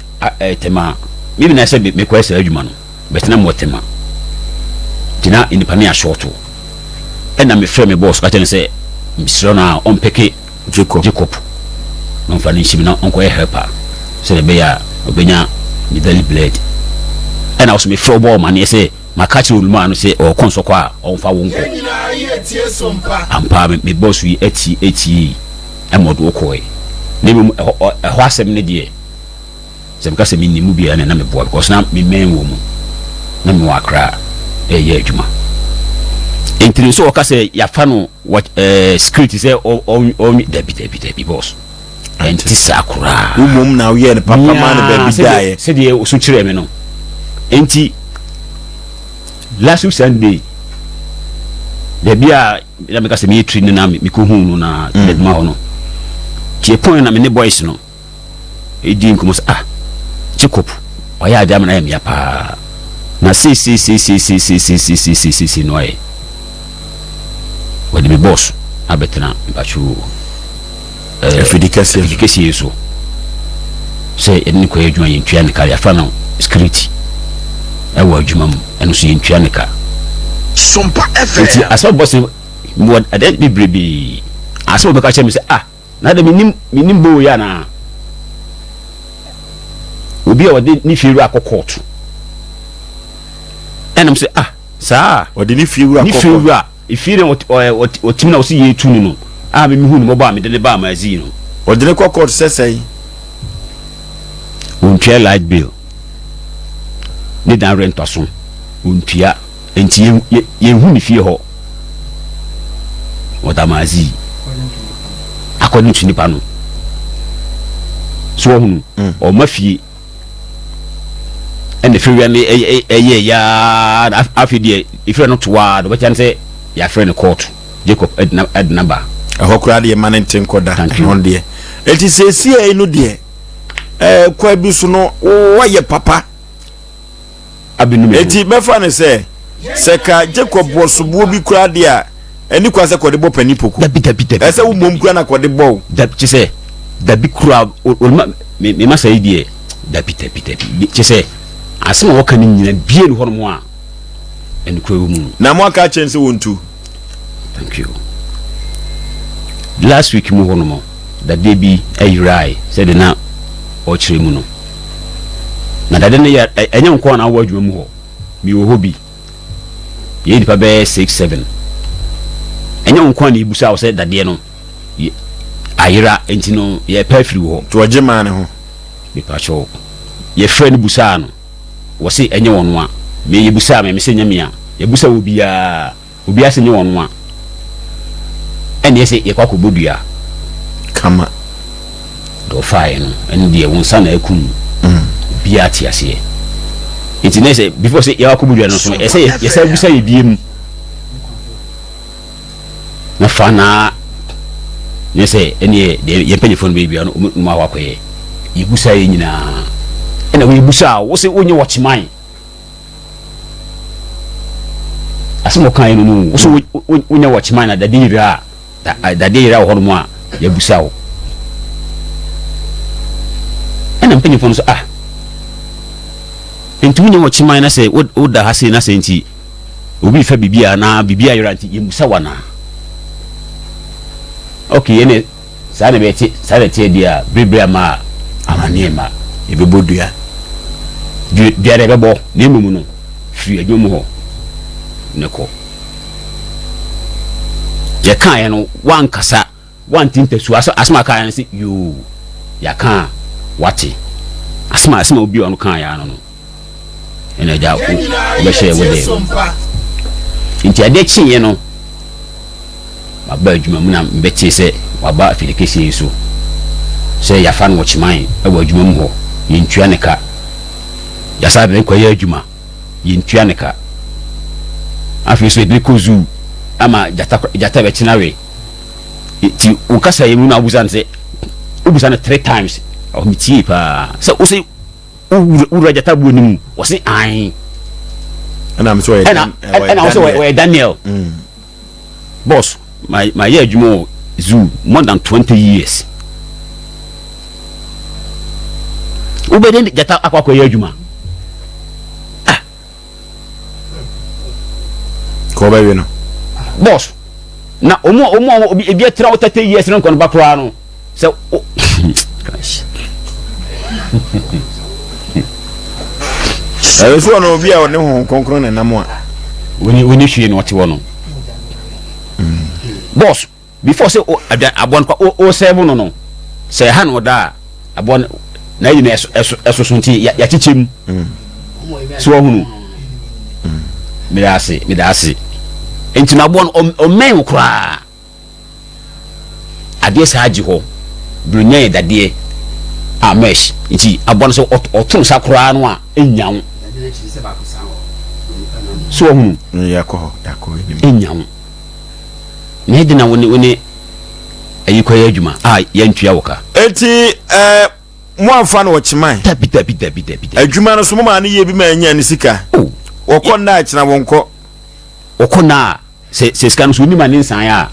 Tema me na sɛ mekɔyɛ saa adwuma no but na mewɔ Tema nti na nnipa no yɛ asɔɔto ɛna mefrɛ me boss ka kyerɛ no sɛ mesrɛ no a ɔmpɛke Jacob Jacob na ɔmfa no nhyim na ɔnkɔyɛ helper sɛdeɛ ɛbɛyɛ a ɔbɛnya ne daily bread ɛna ɔso mefrɛ wobɔ ɔmaneɛ sɛ Maka akyerɛ olumaa no sɛ ɔɔkɔ nsɔkɔ a ɔnfa wo nkɔ. Ampa ara me bɔs yi atie tiee ma ɔde wo kɔɔe. Na mmom ɛhɔ ɛhɔ asɛm no deɛ sɛ meka sɛ mennim mu bi a ɛna na meboa because na me mmɛn wɔ mu. Na mewɔ Accra ɛɛyɛ adwuma. Enti no sɛ ɔka sɛ yɛafa no wɔ ɛɛ security sɛ ɔ ɔ ɔ dabi dabi dabi boss. Ɛnte saa koraa. Wo mmom na woyɛɛ no papa maa no baabi daeɛ. Sɛdeɛ ɔsu kyerɛɛ me no. Enti last week Sunday, baabi a na meka sɛ meyɛ tiri no na mekɔhuu no na adwuma hɔ no. Nti ɛpɔn na me ne boys no ɛdi nkɔmmɔ sɛ ah Jacob wayɛ adeɛ ama no ayɛ meya paa. Na seiseiseiseiseiseiseiseiseisei no ayɛ. Wɔde me boss abɛtena mpatwoo. Eh, afidi kɛseɛ afidi kɛseɛ yi so sɛ yɛde ne kɔyɛ adwuma yɛntua ne ka yɛafa no security ɛwɔ adwuma mu ɛno so yɛntua ne ka Sompa FM. Nti asɛm bɔ sɛ mewɔ adeɛ bebrebe asɛm bɛka kyerɛ me sɛ ah na de menim menim boo yɛ anaa obi a ɔde ne fie wura akɔ kɔɔto ɛnam sɛ ah saa ɔde ne fie wura ne fie wura Efie na ɔtim na ɔsi yɛtu no no a me mehu no mmɔbɔ a mede no baa Mazii no. Ɔde no kɔ court sɛ sɛn? Ɔntua light bill ne dan rent aso ɔntua nti yɛnhu ne fie hɔ ɔda Mazii according to nipa no so ɔhunu ɔma fie. Ɛna efiriwia no ɛyɛ yaa na afei deɛ efiriwia no to aa deɛ ɔbɛkyɛ no sɛ yɛafrɛ no kɔɔto Jacob ɛdena ɛdena ba. Ɛhɔ koraa deɛ ma no nte nkɔ da ɛno deɛ eti seesie no deɛ ɛɛ kwan bi so no wɔyɛ papa. Abenu me ho. Eti mɛfa no sɛ sɛ ka Jacob wɔ soboɔ bi koraa deɛ a ɛni kwan sɛ kɔde bɔ panin poku. Dabi dabi dabi. Ɛsɛ wo mmom koraa na kɔde bɔ o. Dabi kyɛ sɛ dabi koraa oluma me me masa yi deɛ dabi dabi dabi kyɛ sɛ asɛm a wɔka no nyina bie no hɔnom a ɛnokora wɔ mu. Na mo aka akyerɛ no sɛ wɔntu. Thank you. Last week mu hɔnom dadeɛ bi ayerae sɛdeɛ na ɔkyerɛ mu no. Na dade no yɛ ɛnyɛ nko na awɔ adwuma mu hɔ. Mewɔ hɔ bi. Yɛyɛ nipa bɛyɛ six seven. Ɛnyɛ nko na ebusa wo sɛ dadeɛ no ayera nti no yɛpɛ afiri wɔ hɔ. Nti ɔgye maa ne ho. Mepakyɛw. Yɛfrɛ no busaa no. Wɔse ɛnyɛ wɔn a. Me yɛbusaa me, mese ɛnyɛ me a. Yɛbusa obiara. Obiara se nyɛ ɔno a, ɛnneɛ sɛ yɛkɔ akɔbɔ dua. Kama. Deɛ ɔfaeɛ no, ɛno deɛ wo nsa na akum no. Obiara te aseɛ. Nti na sɛ before sɛ yɛakɔ akɔbɔ dua no nso no, ɛsɛ yɛsan bisa yɛ bie mu. Na fa na ne sɛ ɛneɛ deɛ yɛn mpanyinfoɔ no bɛyɛ biara no ɔmo akɔ akɔyɛ. Yɛbusa yɛ nyinaa. Ɛna wɔyɛbusa a, wo se wonyɛ wɔkyeman. Asɛm a ɔkaeɛ no no, wo so wonya watchman na dadeɛ yera a, dadeɛ yera wɔ hɔnom a, yɛabusa wo. Ɛna mpanyinfoɔ no sɛ ah nti wonyɛ wɔ kyeman na sɛ woda ha sei na sɛ nti obi fa biribi a na biribi ayera nti yɛmmusa wo anaa? Ok ɛne saa na ɛbɛte saa na ɛteɛ deɛ a berebere ama a amaneɛ mma. Yɛbɛbɔ dua. Dua dua na ɛbɛbɔ na mmom no firi adwuma mu hɔ ne kɔ. Yɛkaeɛ no wankasa wante ntasuo asɛm asɛm a kaeɛ no sɛ yoo yɛaka a wate asɛm a asɛm a obi a ɔno kaeɛ ano no ɛna agya wobɛhyɛ wo dɛ nti adeɛ kyeeɛ no Maba adwuma mu na mebɛtee sɛ waba afidi kɛseɛ yi so sɛ yɛafa no wɔ Kyeman wɔ adwuma mu hɔ, yɛntua ne ka. Yɛasan de no kɔyɛ adwuma, yɛntua ne ka. Afei nso yɛde no kɔ zoo ama gyata gyata bɛkye no awe. Nti wo kasa yi mu na wobisa no sɛ, wobisa no 3 times, ɔhɔ metiee paa sɛ wo se Wo wura gyata buo no mu. Ɔse ae. Ɛna me sɛ ɔyɛ ɛna ɛna ɔsɛ ɔyɛ Daniel. Mm. Boss, ma ma yɛ adwuma wɔ zoo more than 20 years. Wobɛde gyata akɔ akɔyɛ adwuma. Ah. Kɔ bɛwe no. Boss, na ɔmo ɔmo a ebi atena wo 30 years no nkɔ no ba koraa no. Sɛ wo Christ. Ɛno so ɔno obi a ɔne honhom kronkron na nam a. Woni woni hwee na ɔte hɔ no. Boss, before sɛ o adwa aboa no kwa o o sɛɛbo no no. Sɛ ɛha na ɔda a aboa no na ayi na ɛso ɛso ɛsoso nti ya yakyekyɛ mu. So wahunu. Meda ase, meda ase. Nti no aboa no ɔmmɛn wo koraa. Adeɛ saa gye hɔ bronya yɛ dadeɛ a mesh nti aboa no sɛ ɔto nsa koraa no a ɛnnya wo so wahunu ɛnnya wo na ɛde na wone wone ayi kɔyɛ adwuma a yɛntua wo ka. Enti ɛɛ mo anfa no ɔkyeman. Dabi dabi dabi dabi. Adwuma no so mo maa no yie bi ma ɛnya ne sika. Oh. Wɔkɔ nna akyena wɔn kɔ. Wɔkɔ nna a Sɛ sɛ sika no so onim a ne nsan a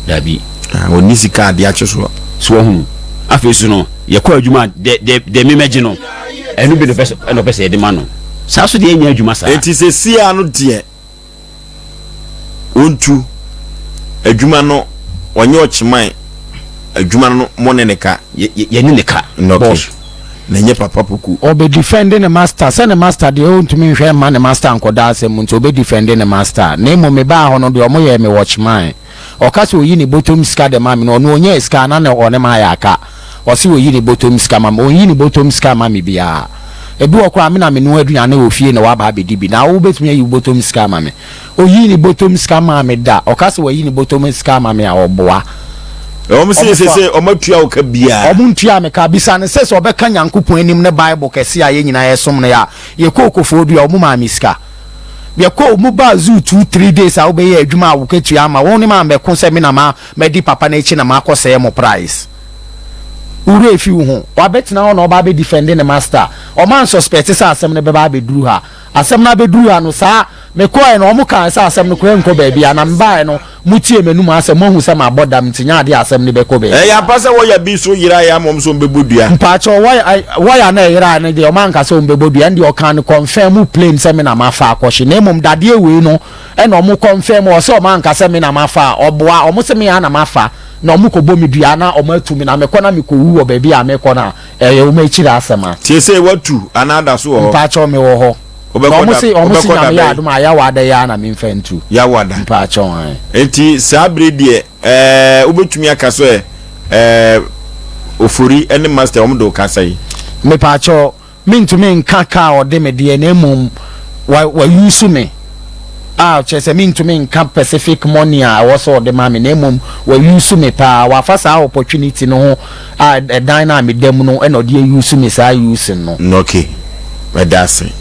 dabi. Ah, ɔnni sika adeɛ akye soɔ. So wahunu. Afei so no yɛkɔ adwuma dɛ dɛ dɛ memɛgye no ɛno bi na ɔpɛ sɛ ɛna ɔpɛ sɛ yɛde ma no. Saa so deɛ ɛnyɛ adwuma saa. Enti sesia no deɛ ɔntu adwuma no ɔnyɛ ɔkyeman adwuma no mo ne ne ka. Yɛ yɛ yɛne ne ka. Boss. Na ɛnyɛ papa poku. Ɔbɛ defend ne master sɛ ne master deɛ ɔntumi nhwɛ mma ne master nkɔda asɛm mu nti ɔbɛ defend ne master na mmom me baa hɔ no deɛ ɔmo yɛɛ me watchman ɔka sɛ ɔyi ne bɔtɔm sika de ma me no ɔno ɔnyaa sika na ne ɔne ma ayɛ aka ɔse ɔyi ne bɔtɔm sika ma me ɔnyi ne bɔtɔm sika mma me biara ebi wɔ koraa me na me noa aduane wɔ fie na waba abɛdi bi na wo bɛtumi ayi wo bɔtɔm sika ama me Oyii ne bɔtɔm sika maa me da. Ɔka sɛ wayi ne bɔtɔm sika ama me a, ɔboa. Wɔn se sese wɔn atua wo ka biara. Wɔn ntuaa me ka. Bisa no sɛ, sɛ ɔbɛka Nyankopɔn anim ne Bible kɛse a yɛn nyinaa yɛsom no yɛ a, yɛkɔɔ Koforidua, wɔn maa me sika. Yɛkɔɔ, wɔn baa zoo 2, 3 days a wobɛyɛ adwuma a wo katua ama wɔn ne maa mɛko sɛ me na ma madi papa no akyi na makɔ sɛɛ mo price. Wo werɛ afi wo ho. Wabɛtena hɔ na ɔba abɛ defend ne master. Wɔn ansuspect sɛ asɛm no bɛba abɛduru ha. Asɛm no abɛduru ha no, saa, mekɔɔɛ no, wɔn kaa sɛ asɛm no koraa nkɔ baabiara, na mebaeɛ no, motiee m'anum asɛm, moahu sɛ mabɔ dam, nti nyɛ adeɛ a asɛm no bɛkɔ baabiara. Ɛyɛ ampa sɛ wɔya bi nso yeraeɛ ama wɔn sɛ wɔbɛbɔ dua? Mpaakyɛw, wɔya, wɔya no a ɛyeraeɛ no deɛ, wɔn anka sɛ wɔbɛbɔ dua, ɛndeɛ ɔkaa no confirm plain sɛ me na mafa akɔhye, na mmom dadeɛ wei no ɛna wɔn confirm, ɔsɛ wɔn anka sɛ me na mafa a, ɔboa, wɔn se me ara na mafa, na wɔn kɔbɔ me dua na wɔn atu me, na mekɔ na mekɔwu wɔ baabi a mekɔ no a, Ɛyɛ wɔn akyiri asɛm a. Seesei watu anaa da so wɔ hɔ? Mpaakyɛw me wɔ hɔ. Wobɛkɔ Na da wɔn se wɔn se wobɛkɔ da Nyame yɛ bɛn? adom a Yawada yi ara na me nfa ntu. Yawada. Mpaakyɛw ae. Enti saa bere deɛ ɛɛ wobɛtumi aka sɛ ɛɛ Ofori ne Master wɔn de wo kasa yi? Mepaakyɛw Mentumi nka ka a ɔde me deɛ na mmom wa wa use me a kyerɛ sɛ mentumi nka pacific money a ɛwɔ sɛ ɔde ma me na mmom wa use me paa wafa saa opportunity no ho a ɛdan no a meda mu no ɛna ɔde use me saa use no. Okay, meda ase.